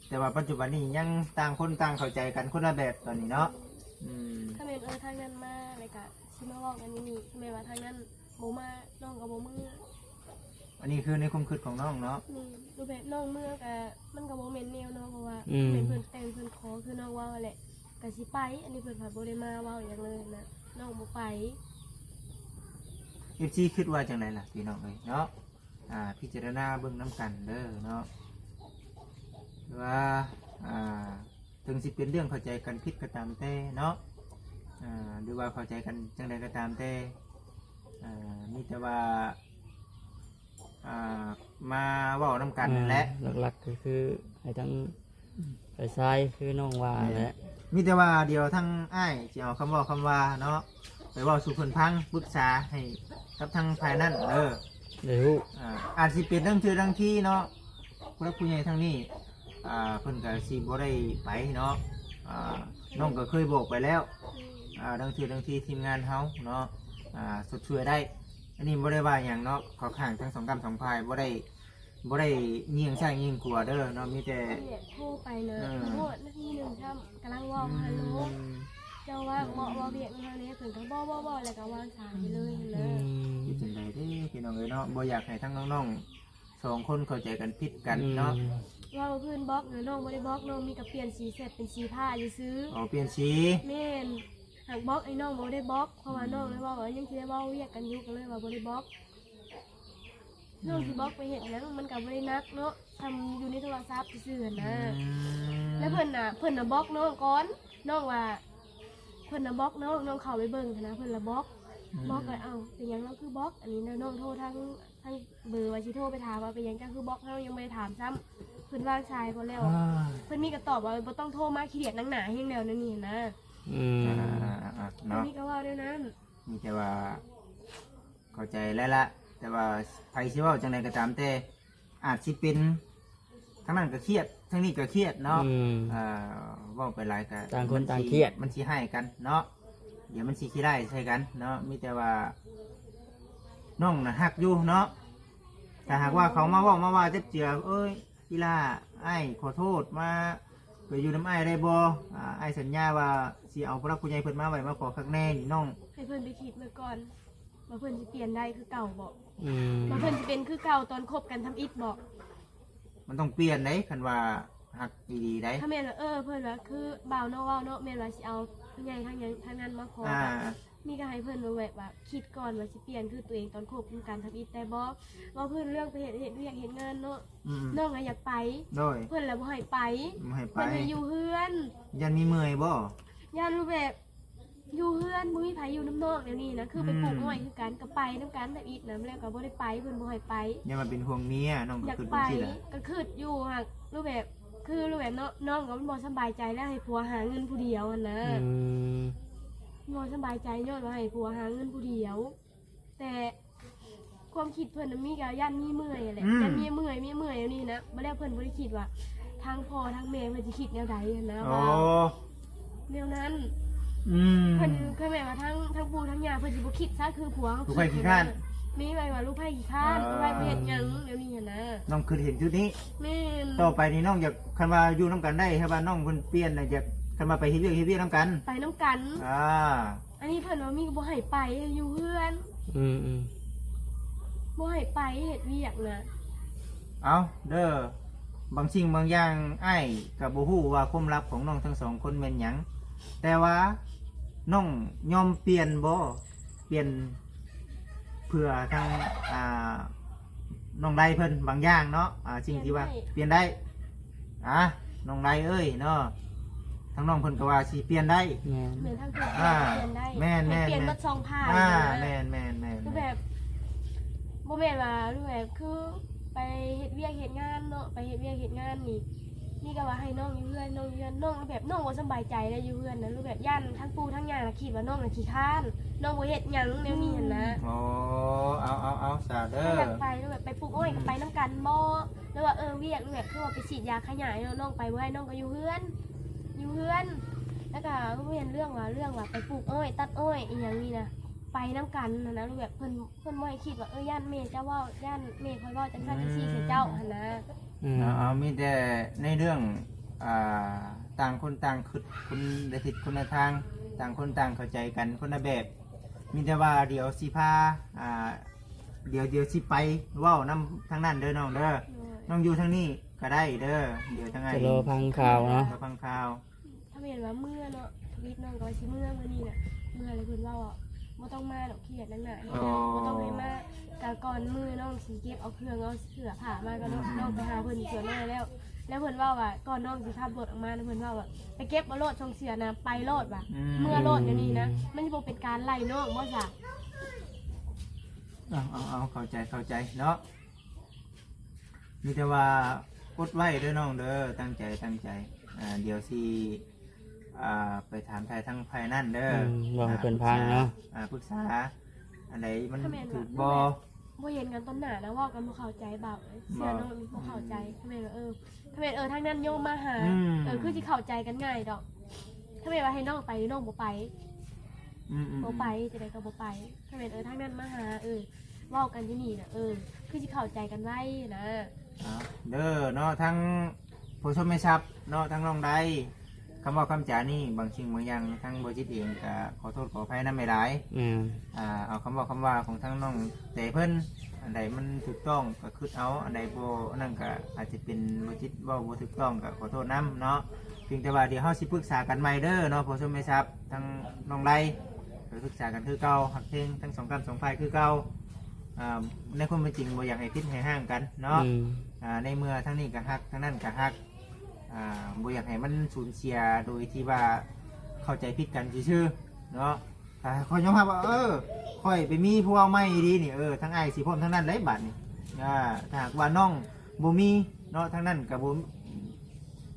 ແຕ່ວ່າປັດຈຸບັນນີ້ຍັງຕ່າງຄົນຕ່າງເຂົ້າໃຈກັນຄົນລະແບບຕອນນີ້ເນາະ. ອືມ ຄັນແມ່ນ ເອີ ທາງນັ້ນມາ ແລ້ວກະຊິມາເວົ້າກັນຢູ່ນີ້ ຄັນແມ່ນວ່າທາງນັ້ນບໍ່ມາ ນ້ອງກະບໍ່ເມືອ. ອັນນີ້ຄືໃນຄວາມຄິດຂອງນ້ອງເນາະ. ແມ່ນ ແບບນ້ອງເມືອກະ ມັນກະບໍ່ແມ່ນແນວນ້ອງ ເພາະວ່າ ອືມ ແມ່ນເພິ່ນແຕ່ງເພິ່ນຂໍ ຄືນ້ອງເວົ້າຫັ້ນແຫຼະ ກະຊິໄປ. ອັນນີ້ເພິ່ນພັດບໍ່ໄດ້ມາເວົ້າຫຍັງເລີຍນະ ນ້ອງບໍ່ໄປ. ເອັຟຊີຄິດວ່າຈັ່ງໃດລະພີ່ນ້ອງເອີຍເນາະ? ອ່າ ພິຈາລະນາເບິ່ງນຳກັນເດີເນາະ ວ່າ ອ່າ ເຖິງຊິເປັນເລື່ອງເຂົ້າໃຈກັນຜິດກໍຕາມແຕ່ເນາະ ອ່າ ຫຼືວ່າເຂົ້າໃຈກັນຈັ່ງໃດກໍຕາມແຕ່ ອ່າ ມີແຕ່ວ່າ ອ່າ ມາເວົ້ານຳກັນນັ້ນແຫຼະ. ອືມ ຫຼັກໆກໍຄືໃຫ້ທັງ ອືມ ຝ່າຍຊາຍຄືນ້ອງວ່ານັ້ນແຫຼະ. ແມ່ນ ມີແຕ່ວ່າດຽວທາງອ້າຍຊິເອົາຄຳເວົ້າຄຳວ່າເນາະ ໄປເວົ້າສູ່ເພິ່ນຟັງ ປຶກສາໃຫ້ກັບທາງຝ່າຍນັ້ນເດີ ໄດ້ຮູ້. ອ່າ ອາດຊິເປັນເລື່ອງເທື່ອເລື່ອງທີເນາະ ຜູ້ຫຼັກຜູ້ໃຫຍ່ທາງນີ້ ອ່າ ເພິ່ນກະຊິບໍ່ໄດ້ໄປເນາະ. ອ່າ ນ້ອງກະເຄີຍບອກໄປແລ້ວ ອືມ ອ່າ ເລື່ອງເທື່ອເລື່ອງທີ ທີມງານເຮົາເນາະ ອ່າ ຊົດຊ່ວຍໄດ້. ອັນນີ້ບໍ່ໄດ້ວ່າຫຍັງເນາະ ເຂົ້າຂ້າງທັງສອງກ້ຳສອງຝ່າຍ ບໍ່ໄດ້ ບໍ່ໄດ້ຍິງຊ້າຍຍິງຂວາເດີເນາະ ມີແຕ່ ໂທໄປເລີຍ ເອີ ຮອດນາທີໜຶ່ງຊ້ຳ ກຳລັງເວົ້າ ອືມ ຮັລໂຫຼ ເຈົ້າວ່າເວົ້າ ເວົ້າວຽກນຳເຮົາແດ່ ເພິ່ນກໍບໍ່ ບໍ່ ບໍ່ ແລ້ວກໍວາງສາຍໄປເລີຍຫັ້ນນະ. ອືມ ເຮັດຈັ່ງໃດເດ້ພີ່ນ້ອງເອີຍເນາະ ບໍ່ຢາກໃຫ້ທັງນ້ອງໆສອງຄົນເຂົ້າໃຈກັນຜິດກັນເນາະ. ອືມ ເວົ້າເພິ່ນບລັອກນະ ນ້ອງບໍ່ໄດ້ບລັອກ ນ້ອງມີແຕ່ປ່ຽນສີແຊັດເປັນສີຟ້າຊື່ໆ. ອໍ ປ່ຽນສີ. ແມ່ນ ຫາກບລັອກໄອ້ນ້ອງບໍ່ໄດ້ບລັອກ ເພາະວ່າ ອືມ ນ້ອງເລີຍເວົ້າວ່າຍັງຊິໄດ້ເວົ້າວຽກກັນຢູ່ ກໍເລີຍວ່າບໍ່ໄດ້ບລັອກ. ນ້ອງຊິບລັອກໄປເຮັດຫຍັງ ມັນກໍບໍ່ໄດ້ໜັກເນາະ ສ່ຳຢູ່ໃນໂທລະສັບຊື່ໆຫັ້ນນະ. ອືມ ແລ້ວເພິ່ນນະ ເພິ່ນນະບລັອກນ້ອງກ່ອນ ນ້ອງວ່າ ເພິ່ນນະບລັອກນ້ອງ ນ້ອງເຂົ້າໄປເບິ່ງຫັ້ນນະ ເພິ່ນລະບລັອກ. ອືມ ບລັອກກໍ ເອົ້າ ເປັນຫຍັງລາວຄືບລັອກ? ອັນນີ້ນ້ອງໂທທາງ ທາງເບີວ່າຊິໂທໄປຖາມວ່າເປັນຫຍັງເຈົ້າຄືບລັອກເຮົາ ຍັງບໍ່ໄດ້ຖາມຊ້ຳ ເພິ່ນວາງສາຍກ່ອນແລ້ວ. ອ່າ ເພິ່ນມີກໍຕອບວ່າ ບໍ່ຕ້ອງໂທມາ ຂີ້ດຽດໜັງໜາແຮງແລ້ວ ແນວນີ້ຫັ້ນນະ. ອືມ ອ່າໆໆໆ ເນາະ ເພິ່ນມີກໍເວົ້າແນວນັ້ນ. ມີແຕ່ວ່າເຂົ້າໃຈແລ້ວລະ ແຕ່ວ່າໃຜຊິເວົ້າຈັ່ງໃດກໍຕາມແຕ່ ອາດຊິເປັນ ທາງນັ້ນກໍຄຽດ ທາງນີ້ກໍຄຽດເນາະ. ອືມ ອ່າ ເວົ້າໄປຫຼາຍກໍ ຕ່າງຄົນຕ່າງຄຽດ ມັນຊິ ມັນຊິຮ້າຍກັນເນາະ ດຽວມັນຊິຂີ້ຮ້າຍໃສ່ກັນເນາະ. ມີແຕ່ວ່ານ້ອງນະຮັກຢູ່ເນາະ ຖ້າຫາກວ່າເຂົາມາເວົ້າມາວ່າເຈັບເຈືອ ເອີຍ ອີ່ຫຼ້າ ອ້າຍຂໍໂທດ ມາ ໄປຢູ່ນຳອ້າຍໄດ້ບໍ່? ອາ ອ້າຍສັນຍາວ່າຊິເອົາຜູ້ຫຼັກຜູ້ໃຫຍ່ເພິ່ນມາໄຫວ້ມາຂໍຄັກແນ່ນີ້ນ້ອງ ໃຫ້ເພິ່ນໄປຄິດເບິ່ງກ່ອນ ວ່າເພິ່ນຊິປ່ຽນໄດ້ຄືເກົ່າບໍ່? ອືມ ວ່າເພິ່ນຊິເປັນຄືເກົ່າຕອນຄົບກັນທຳອິດບໍ່? ມັນຕ້ອງປ່ຽນເດ້ ຄັນວ່າຮັກອີ່ຫຼີໄດ໋. ຖ້າແມ່ນວ່າ ເອີ ເພິ່ນວ່າຄືບ່າວນ້ອງເວົ້າເນາະ ແມ່ນວ່າຊິເອົາຜູ້ໃຫຍ່ທາງຫຍັງທາງນັ້ນມາຂໍ ອ່າ ນີ້ກໍໃຫ້ເພິ່ນແບບວ່າຄິດກ່ອນວ່າຊິປ່ຽນຄືຕົວເອງຕອນຄົບກັນທຳອິດໄດ້ບໍ່? ເວົ້າເພິ່ນເລື່ອງໄປເຮັດ ເຮັດວຽກເຮັດງານເນາະ ອືມ ນ້ອງກໍຢາກໄປ ໂດຍ ເພິ່ນລະບໍ່ໃຫ້ໄປ ບໍ່ໃຫ້ໄປ ເພິ່ນໃຫ້ຢູ່ເຮືອນ. ຢ້ານມີເມື່ອຍບໍ່? ຢ້ານແບບ ຢູ່ເຮືອນບໍ່ມີໃຜຢູ່ນຳນ້ອງແນວນີ້ນະ ຄືໄປ ອືມ ປູກອ້ອຍຄືກັນ ກໍໄປນຳກັນທຳອິດນະ ແລ້ວກໍບໍ່ໄດ້ໄປ ເພິ່ນບໍ່ໃຫ້ໄປ ຢ້ານວ່າເປັນຫ່ວງເມຍ ນ້ອງກໍ ຢາກໄປ ຄິດຈັ່ງຊີ້ແຫຼະ ກໍຄິດຢູ່ ຫາກຮູບແບບ ຄືຮູບແບບເນາະ ນ້ອງກໍມັນບໍ່ສະບາຍໃຈແລ້ວ ໃຫ້ຜົວຫາເງິນຜູ້ດຽວຫັ້ນນະ. ອືມ ບໍ່ສະບາຍໃຈຍ້ອນວ່າໃຫ້ຜົວຫາເງິນຜູ້ດຽວ ແຕ່ຄວາມຄິດເພິ່ນນະ ມີກໍຢ້ານມີເມື່ອຍແຫຼະ ອືມ ຢ້ານເມຍເມື່ອຍ ເມຍເມື່ອຍແນວນີ້ນະ ບໍ່ແລ້ວເພິ່ນບໍ່ໄດ້ຄິດວ່າທາງພໍ່ທາງແມ່ເພິ່ນຊິຄິດແນວໃດຫັ້ນນະ. ອໍ ວ່າແນວນັ້ນ ອືມ ເພິ່ນ ຄືແມ່ນວ່າທາງ ທາງປູ່ທາງຍ່າເພິ່ນຊິບໍ່ຄິດຊະ ຄືຜົວເຮົາ ລູກໃພ້ຂີ້ຄ້ານ ມີໄວ້ວ່າລູກໃພ້ຂີ້ຄ້ານ ເອີ ລູກໃພ້ບໍ່ເຮັດຫຍັງແນວນີ້ຫັ້ນນະ. ນ້ອງຄິດເຫັນຈຸດນີ້ ແມ່ນ ຕໍ່ໄປນີ້ນ້ອງຢາກ ຄັນວ່າຢູ່ນຳກັນໄດ້ ຄັນວ່ານ້ອງເພິ່ນປ່ຽນນະ ຢາກ ຄັນວ່າໄປເຮັດວຽກ ເຮັດວຽກນຳກັນ ໄປນຳກັນ ອ່າ ອັນນີ້ເພິ່ນວ່າມີ ບໍ່ໃຫ້ໄປ ໃຫ້ຢູ່ເຮືອນ ອືມໆ ບໍ່ໃຫ້ໄປເຮັດວຽກນະ. ເອົາເດີ ບາງສິ່ງບາງຢ່າງ ອ້າຍກໍບໍ່ຮູ້ວ່າຄວາມລັບຂອງນ້ອງທັງສອງຄົນແມ່ນຫຍັງ ແຕ່ວ່ານ້ອງຍອມປ່ຽນບໍ່? ປ່ຽນເພື່ອທາງ ອ່າ ນ້ອງໄດເພິ່ນບາງຢ່າງເນາະ ອ່າ ສິ່ງທີ່ວ່າ ປ່ຽນໄດ້ ປ່ຽນໄດ້ ອ່າ ນ້ອງໄດເອີຍເນາະ ທາງນ້ອງເພິ່ນກໍວ່າຊິປ່ຽນໄດ້ ແມ່ນ ແມ່ນ ທາງເພິ່ນ ອ່າ ປ່ຽນໄດ້ ແມ່ນໆໆ ໃຫ້ປ່ຽນໝົດສອງຝ່າຍ ອ່າ ນະ ແມ່ນໆໆໆ ຄືແບບ ບໍ່ແມ່ນວ່າ ຄືແບບ ຄືໄປເຮັດວຽກເຮັດງານເນາະ ໄປເຮັດວຽກເຮັດງານນີ້ ນີ້ກໍວ່າໃຫ້ນ້ອງຢູ່ເຮືອນ ນ້ອງຢູ່ເຮືອນ ນ້ອງແບບ ນ້ອງບໍ່ສະບາຍໃຈແລ້ວຢູ່ເຮືອນນະ ຫຼືແບບຢ້ານທັງປູ່ທັງຍ່ານະຄິດວ່ານ້ອງນະຂີ້ຄ້ານ ນ້ອງບໍ່ເຮັດຫຍັງແນວນີ້ຫັ້ນນະ. ອໍ ເອົາໆໆ ສາເດີ ຢາກໄປ ຫຼືແບບໄປປູກອ້ອຍກໍໄປນຳກັນບໍ່? ຫຼືວ່າ ເອີ ວຽກ ຫຼືແບບ ຄືວ່າໄປສີດຢາຂະຫຍາຍເນາະ ນ້ອງໄປບໍ່ໄດ້ ນ້ອງກໍຢູ່ເຮືອນ ຢູ່ເຮືອນ ແລ້ວກໍບໍ່ແມ່ນເລື່ອງວ່າ ເລື່ອງວ່າໄປປູກອ້ອຍ ຕັດອ້ອຍອີ່ຫຍັງນີ້ນະ ໄປນຳກັນຫັ້ນນະ ຫຼືແບບເພິ່ນ ເພິ່ນບໍ່ໃຫ້ຄິດວ່າ ເອີ ຢ້ານແມ່ເຈົ້າເວົ້າ ຢ້ານແມ່ຂ້ອຍເວົ້າຈັ່ງຊັ້ນຈັ່ງຊີ້ໃສ່ເຈົ້າຫັ້ນນະ. ອືມ ເອົາ ເອົາ ມີແຕ່ໃນເລື່ອງ ອ່າ ຕ່າງຄົນຕ່າງຄິດ ຄົນລະທິດຄົນລະທາງ ຕ່າງຄົນຕ່າງເຂົ້າໃຈກັນຄົນລະແບບ ມີແຕ່ວ່າດຽວຊິພາ ອ່າ ດຽວ ດຽວຊິໄປເວົ້ານຳທາງນັ້ນເດີນ້ອງເດີ. ໂດຍ ນ້ອງຢູ່ທາງນີ້ກໍໄດ້ເດີ ດຽວທາງອ້າຍຈະລໍຟັງຂ່າວເນາະ ລໍຟັງຂ່າວ. ຖ້າແມ່ນວ່າເມືອເນາະ ທຳອິດນ້ອງກໍວ່າຊິເມືອມື້ນີ້ນະ ເມືອແລ້ວເພິ່ນເວົ້າວ່າ ບໍ່ຕ້ອງມາດອກ ຄຽດໜັກໜາ ບໍ່ຕ້ອງໃຫ້ມາ. ກະກ່ອນມື້ນ້ອງຊິເກັບເອົາເຄື່ອງເອົາເສື້ອຜ້າມາ ກໍນ້ອງໄປຫາເພິ່ນສ່ວນໜ້ອຍແລ້ວ ແລ້ວເພິ່ນເວົ້າວ່າ ກ່ອນນ້ອງຊິຂັບລົດອອກມາ ເພິ່ນເວົ້າວ່າ ໄປເກັບເອົາໂລດ ຊ່ອງເສື້ອນະ ໄປໂລດວ່າ ເມືອໂລດດຽວນີ້ນະ. ມັນຊິບໍ່ເປັນການໄລ່ນ້ອງບໍ່ຊະ? ເອົາ ເອົາ ເຂົ້າໃຈ ເຂົ້າໃຈເນາະ. ມີແຕ່ວ່າອົດໄວ້ເດີນ້ອງເດີ ຕັ້ງໃຈ ຕັ້ງໃຈ. ອ່າ ດຽວຊິ ອ່າ ໄປຖາມໄຖ່ທາງຝ່າຍນັ້ນເດີ. ອືມ ເວົ້າໃຫ້ເພິ່ນຟັງເນາະ. ອ່າ ປຶກສາ ອ່າ ປຶກສາອັນໃດມັນຖືກບໍ່? ບໍ່ເຫັນກັນຕໍ່ໜ້ານະ ເວົ້າກັນບໍ່ເຂົ້າໃຈ ບ່າວເອີຍ ເຊື່ອນ້ອງນີ້ບໍ່ເຂົ້າໃຈ. ຖ້າແມ່ນວ່າ ເອີ ຖ້າແມ່ນ ເອີ ທາງນັ້ນໂຍມມາຫາ ອືມ ເອີ ຄືຊິເຂົ້າໃຈກັນງ່າຍດອກ. ຖ້າແມ່ນວ່າໃຫ້ນ້ອງໄປ ນ້ອງບໍ່ໄປ. ອືມໆໆ ບໍ່ໄປ ຈັ່ງໃດກໍບໍ່ໄປ. ຖ້າແມ່ນ ເອີ ທາງນັ້ນມາຫາ ເອີ ເວົ້າກັນຢູ່ນີ້ນະ ເອີ ຄືຊິເຂົ້າໃຈກັນໄວນະ. ເອີ ເດີເນາະ ທັງຜູ້ຊົມແມ່ຊັບເນາະ ທັງນ້ອງໄດ ຄຳເວົ້າຄຳຈານີ້ ບາງສິ່ງບາງຢ່າງ ທັງບໍ່ຈິດເອງກໍຂໍໂທດຂໍອະໄພນຳຫຼາຍໆ. ແມ່ນ ອ່າ ເອົາຄຳເວົ້າຄຳວ່າຂອງທັງນ້ອງແຕເພິ່ນ ອັນໃດມັນຖືກຕ້ອງກໍຄິດເອົາ ອັນໃດບໍ່ ອັນນັ້ນກໍອາດຈະເປັນບໍ່ຈິດເວົ້າບໍ່ຖືກຕ້ອງ ກໍຂໍໂທດນຳເນາະ. ພຽງແຕ່ວ່າດຽວເຮົາຊິປຶກສາກັນໃໝ່ເດີເນາະ ຜູ້ຊົມແມ່ຊັບ ທັງນ້ອງໄດ ໄປປຶກສາກັນຄືເກົ່າ ຮັກແພງທັງສອງກ້ຳສອງຝ່າຍຄືເກົ່າ. ອ່າ ໃນຄວາມເປັນຈິງບໍ່ຢາກໃຫ້ຜິດໃຫ້ຮ້າງກັນເນາະ. ອືມ ອ່າ ໃນເມື່ອທາງນີ້ກໍຮັກ ທາງນັ້ນກໍຮັກ ອ່າ ບໍ່ຢາກໃຫ້ມັນສູນເສຍໂດຍທີ່ວ່າເຂົ້າໃຈຜິດກັນຊື່ໆເນາະ. ອ່າ ຂ້ອຍຍອມຮັບວ່າ ເອີ ຂ້ອຍໄປມີຜູ້ເວົ້າໃໝ່ອີ່ຫຼີນີ້ ເອີ ທາງອ້າຍຊິພ້ອມທາງນັ້ນໄດ໋ບາດນີ້. ອ່າ ຖ້າຫາກວ່ານ້ອງບໍ່ມີເນາະ ທາງນັ້ນກໍບໍ່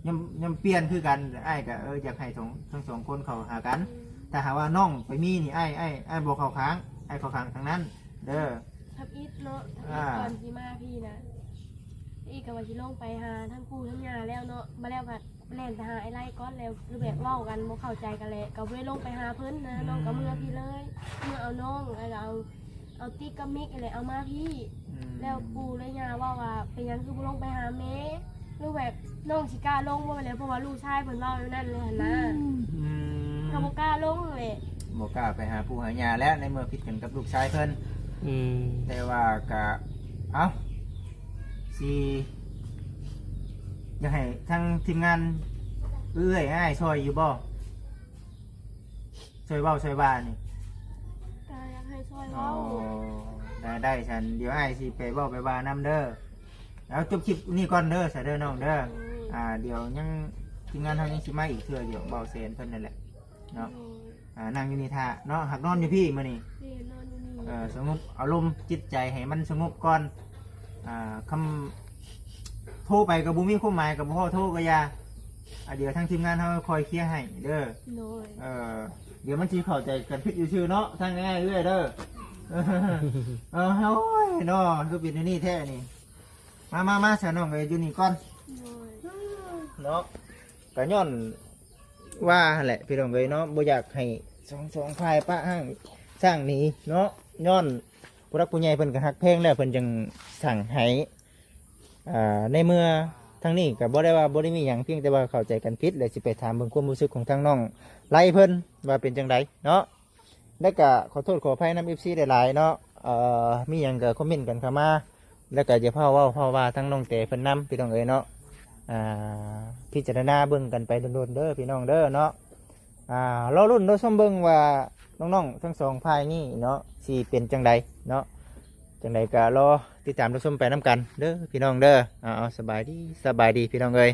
ຍ່ອມ ຍ່ອມປ່ຽນຄືກັນ. ອ້າຍກໍ ເອີ ຢາກໃຫ້ທັງ ທັງສອງຄົນເຂົ້າຫາກັນ. ຖ້າຫາກວ່ານ້ອງໄປມີນີ້ ອ້າຍ ອ້າຍ ອ້າຍບໍ່ເຂົ້າຂ້າງ ອ້າຍເຂົ້າຂ້າງທາງນັ້ນເດີ. ທຳອິດເນາະ ທຳອິດ ອ່າ ກ່ອນຊິມາພີ້ນະ ອີກກໍວ່າຊິລົງໄປຫາທັງປູ່ທັງຍ່າແລ້ວເນາະ ມາແລ້ວກໍແລ່ນໄປຫາອ້າຍໄລກ່ອນແລ້ວ ຄືແບບເວົ້າກັນບໍ່ເຂົ້າໃຈກັນແຫຼະ ກໍເລີຍລົງໄປຫາເພິ່ນນະ. ອືມ ນ້ອງກໍເມືອພີ້ເລີຍ ເມືອເອົານ້ອງ ແລ້ວກໍເອົາ ເອົາຕິກກັບມິກນີ້ແຫຼະ ເອົາມາພີ້. ອືມ ແລ້ວປູ່ແລະຍ່າເວົ້າວ່າ ເປັນຫຍັງຄືບໍ່ລົງໄປຫາແມ່ ຫຼືແບບນ້ອງຊິກ້າລົງບໍ່ແລ້ວ ເພາະວ່າລູກຊາຍເພິ່ນເວົ້າແນວນັ້ນເລີຍຫັ້ນນະ. ອືມ ກໍບໍ່ກ້າລົງແຫຼະ ບໍ່ກ້າໄປຫາປູ່ຫາຍ່າແລ້ວ ໃນເມື່ອຜິດກັນກັບລູກຊາຍເພິ່ນ. ອືມ ແຕ່ວ່າກະ ເອົ້າ ຊິ ຢາກໃຫ້ທາງທີມງານເອື້ອຍອ້າຍຊ່ອຍຢູ່ບໍ່? ຊ່ອຍເວົ້າຊ່ອຍວ່ານີ້ ກໍຢາກໃຫ້ຊ່ອຍເວົ້າ. ອໍ ໄດ້ ໄດ້ຊັ້ນ ດຽວອ້າຍຊິໄປເວົ້າໄປວ່ານຳເດີ. ເອົາ ຈົບຄລິບນີ້ກ່ອນເດີ ຊະເດີນ້ອງເດີ. ໂດຍ ອ່າ ດຽວຍັງ ທີມງານເຮົາຍັງຊິມາອີກເທື່ອ ດຽວເບົາແສນເພິ່ນນັ້ນແຫຼະເນາະ. ໂດຍ ອ່າ ນັ່ງຢູ່ນີ້ຖ້າເນາະ ຫາກນອນຢູ່ພີ້ມື້ນີ້. ແມ່ນ ນອນຢູ່ນີ້ ເອີ ສະຫງົບອາລົມຈິດໃຈໃຫ້ມັນສະຫງົບກ່ອນ. ອ່າ ຄຳໂທໄປກໍບໍ່ມີຄວາມໝາຍ ກໍບໍ່ພໍໂທກໍຢ່າ. ອ່າ ດຽວທາງທີມງານເຮົາຄອຍເຄຍໃຫ້ເດີ. ໂດຍ ເອີ ດຽວມັນຊິເຂົ້າໃຈກັນຜິດຢູ່ຊື່ເນາະ ທາງອ້າຍເອື້ອຍເດີ. ເອີ ໂອ້ຍເນາະ ຄືເປັນແນວນີ້ແທ້ນີ້. ມາ ມາ ມາ ຊະນ້ອງເອີຍ ຢູ່ນີ້ກ່ອນ. ໂດຍ ເນາະ ກໍຍ້ອນວ່າຫັ້ນແຫຼະ ພີ່ນ້ອງເອີຍເນາະ ບໍ່ຢາກໃຫ້ທັງສອງຝ່າຍປະຮ້າງສ້າງໜີເນາະ ຍ້ອນຜູ້ຫຼັກຜູ້ໃຫຍ່ເພິ່ນກໍຮັກແພງແລ້ວ ເພິ່ນຈຶ່ງສັ່ງໃຫ້. ອ່າ ໃນເມື່ອທາງນີ້ກໍບໍ່ໄດ້ວ່າບໍ່ໄດ້ມີຫຍັງ ພຽງແຕ່ວ່າເຂົ້າໃຈກັນຜິດ ແລະ ຊິໄປຖາມເບິ່ງຄວາມຮູ້ສຶກຂອງທາງນ້ອງໄລເພິ່ນວ່າເປັນຈັ່ງໃດເນາະ. ແລ້ວກະຂໍໂທດຂໍອະໄພນຳ ເອັຟຊີ ຫຼາຍໆເນາະ ເອີ ມີຫຍັງກະຄອມເມັນກັນເຂົ້າມາ ແລ້ວກະຢ່າຟ້າວເວົ້າຟ້າວວ່າທາງນ້ອງແຕເພິ່ນນຳ ພີ່ນ້ອງເອີຍເນາະ. ອ່າ ພິຈາລະນາເບິ່ງກັນໄປດົນໆເດີ ພີ່ນ້ອງເດີເນາະ. ອ່າ ລໍລຸ້ນລໍຊົມເບິ່ງວ່ານ້ອງໆທັງສອງຝ່າຍນີ້ເນາະ ຊິເປັນຈັ່ງໃດເນາະ. ຈັ່ງໃດກະລໍຕິດຕາມຮັບຊົມໄປນຳກັນເດີ ພີ່ນ້ອງເດີ. ເອົາ ເອົາ ສະບາຍດີ ສະບາຍດີ ພີ່ນ້ອງເອີຍ.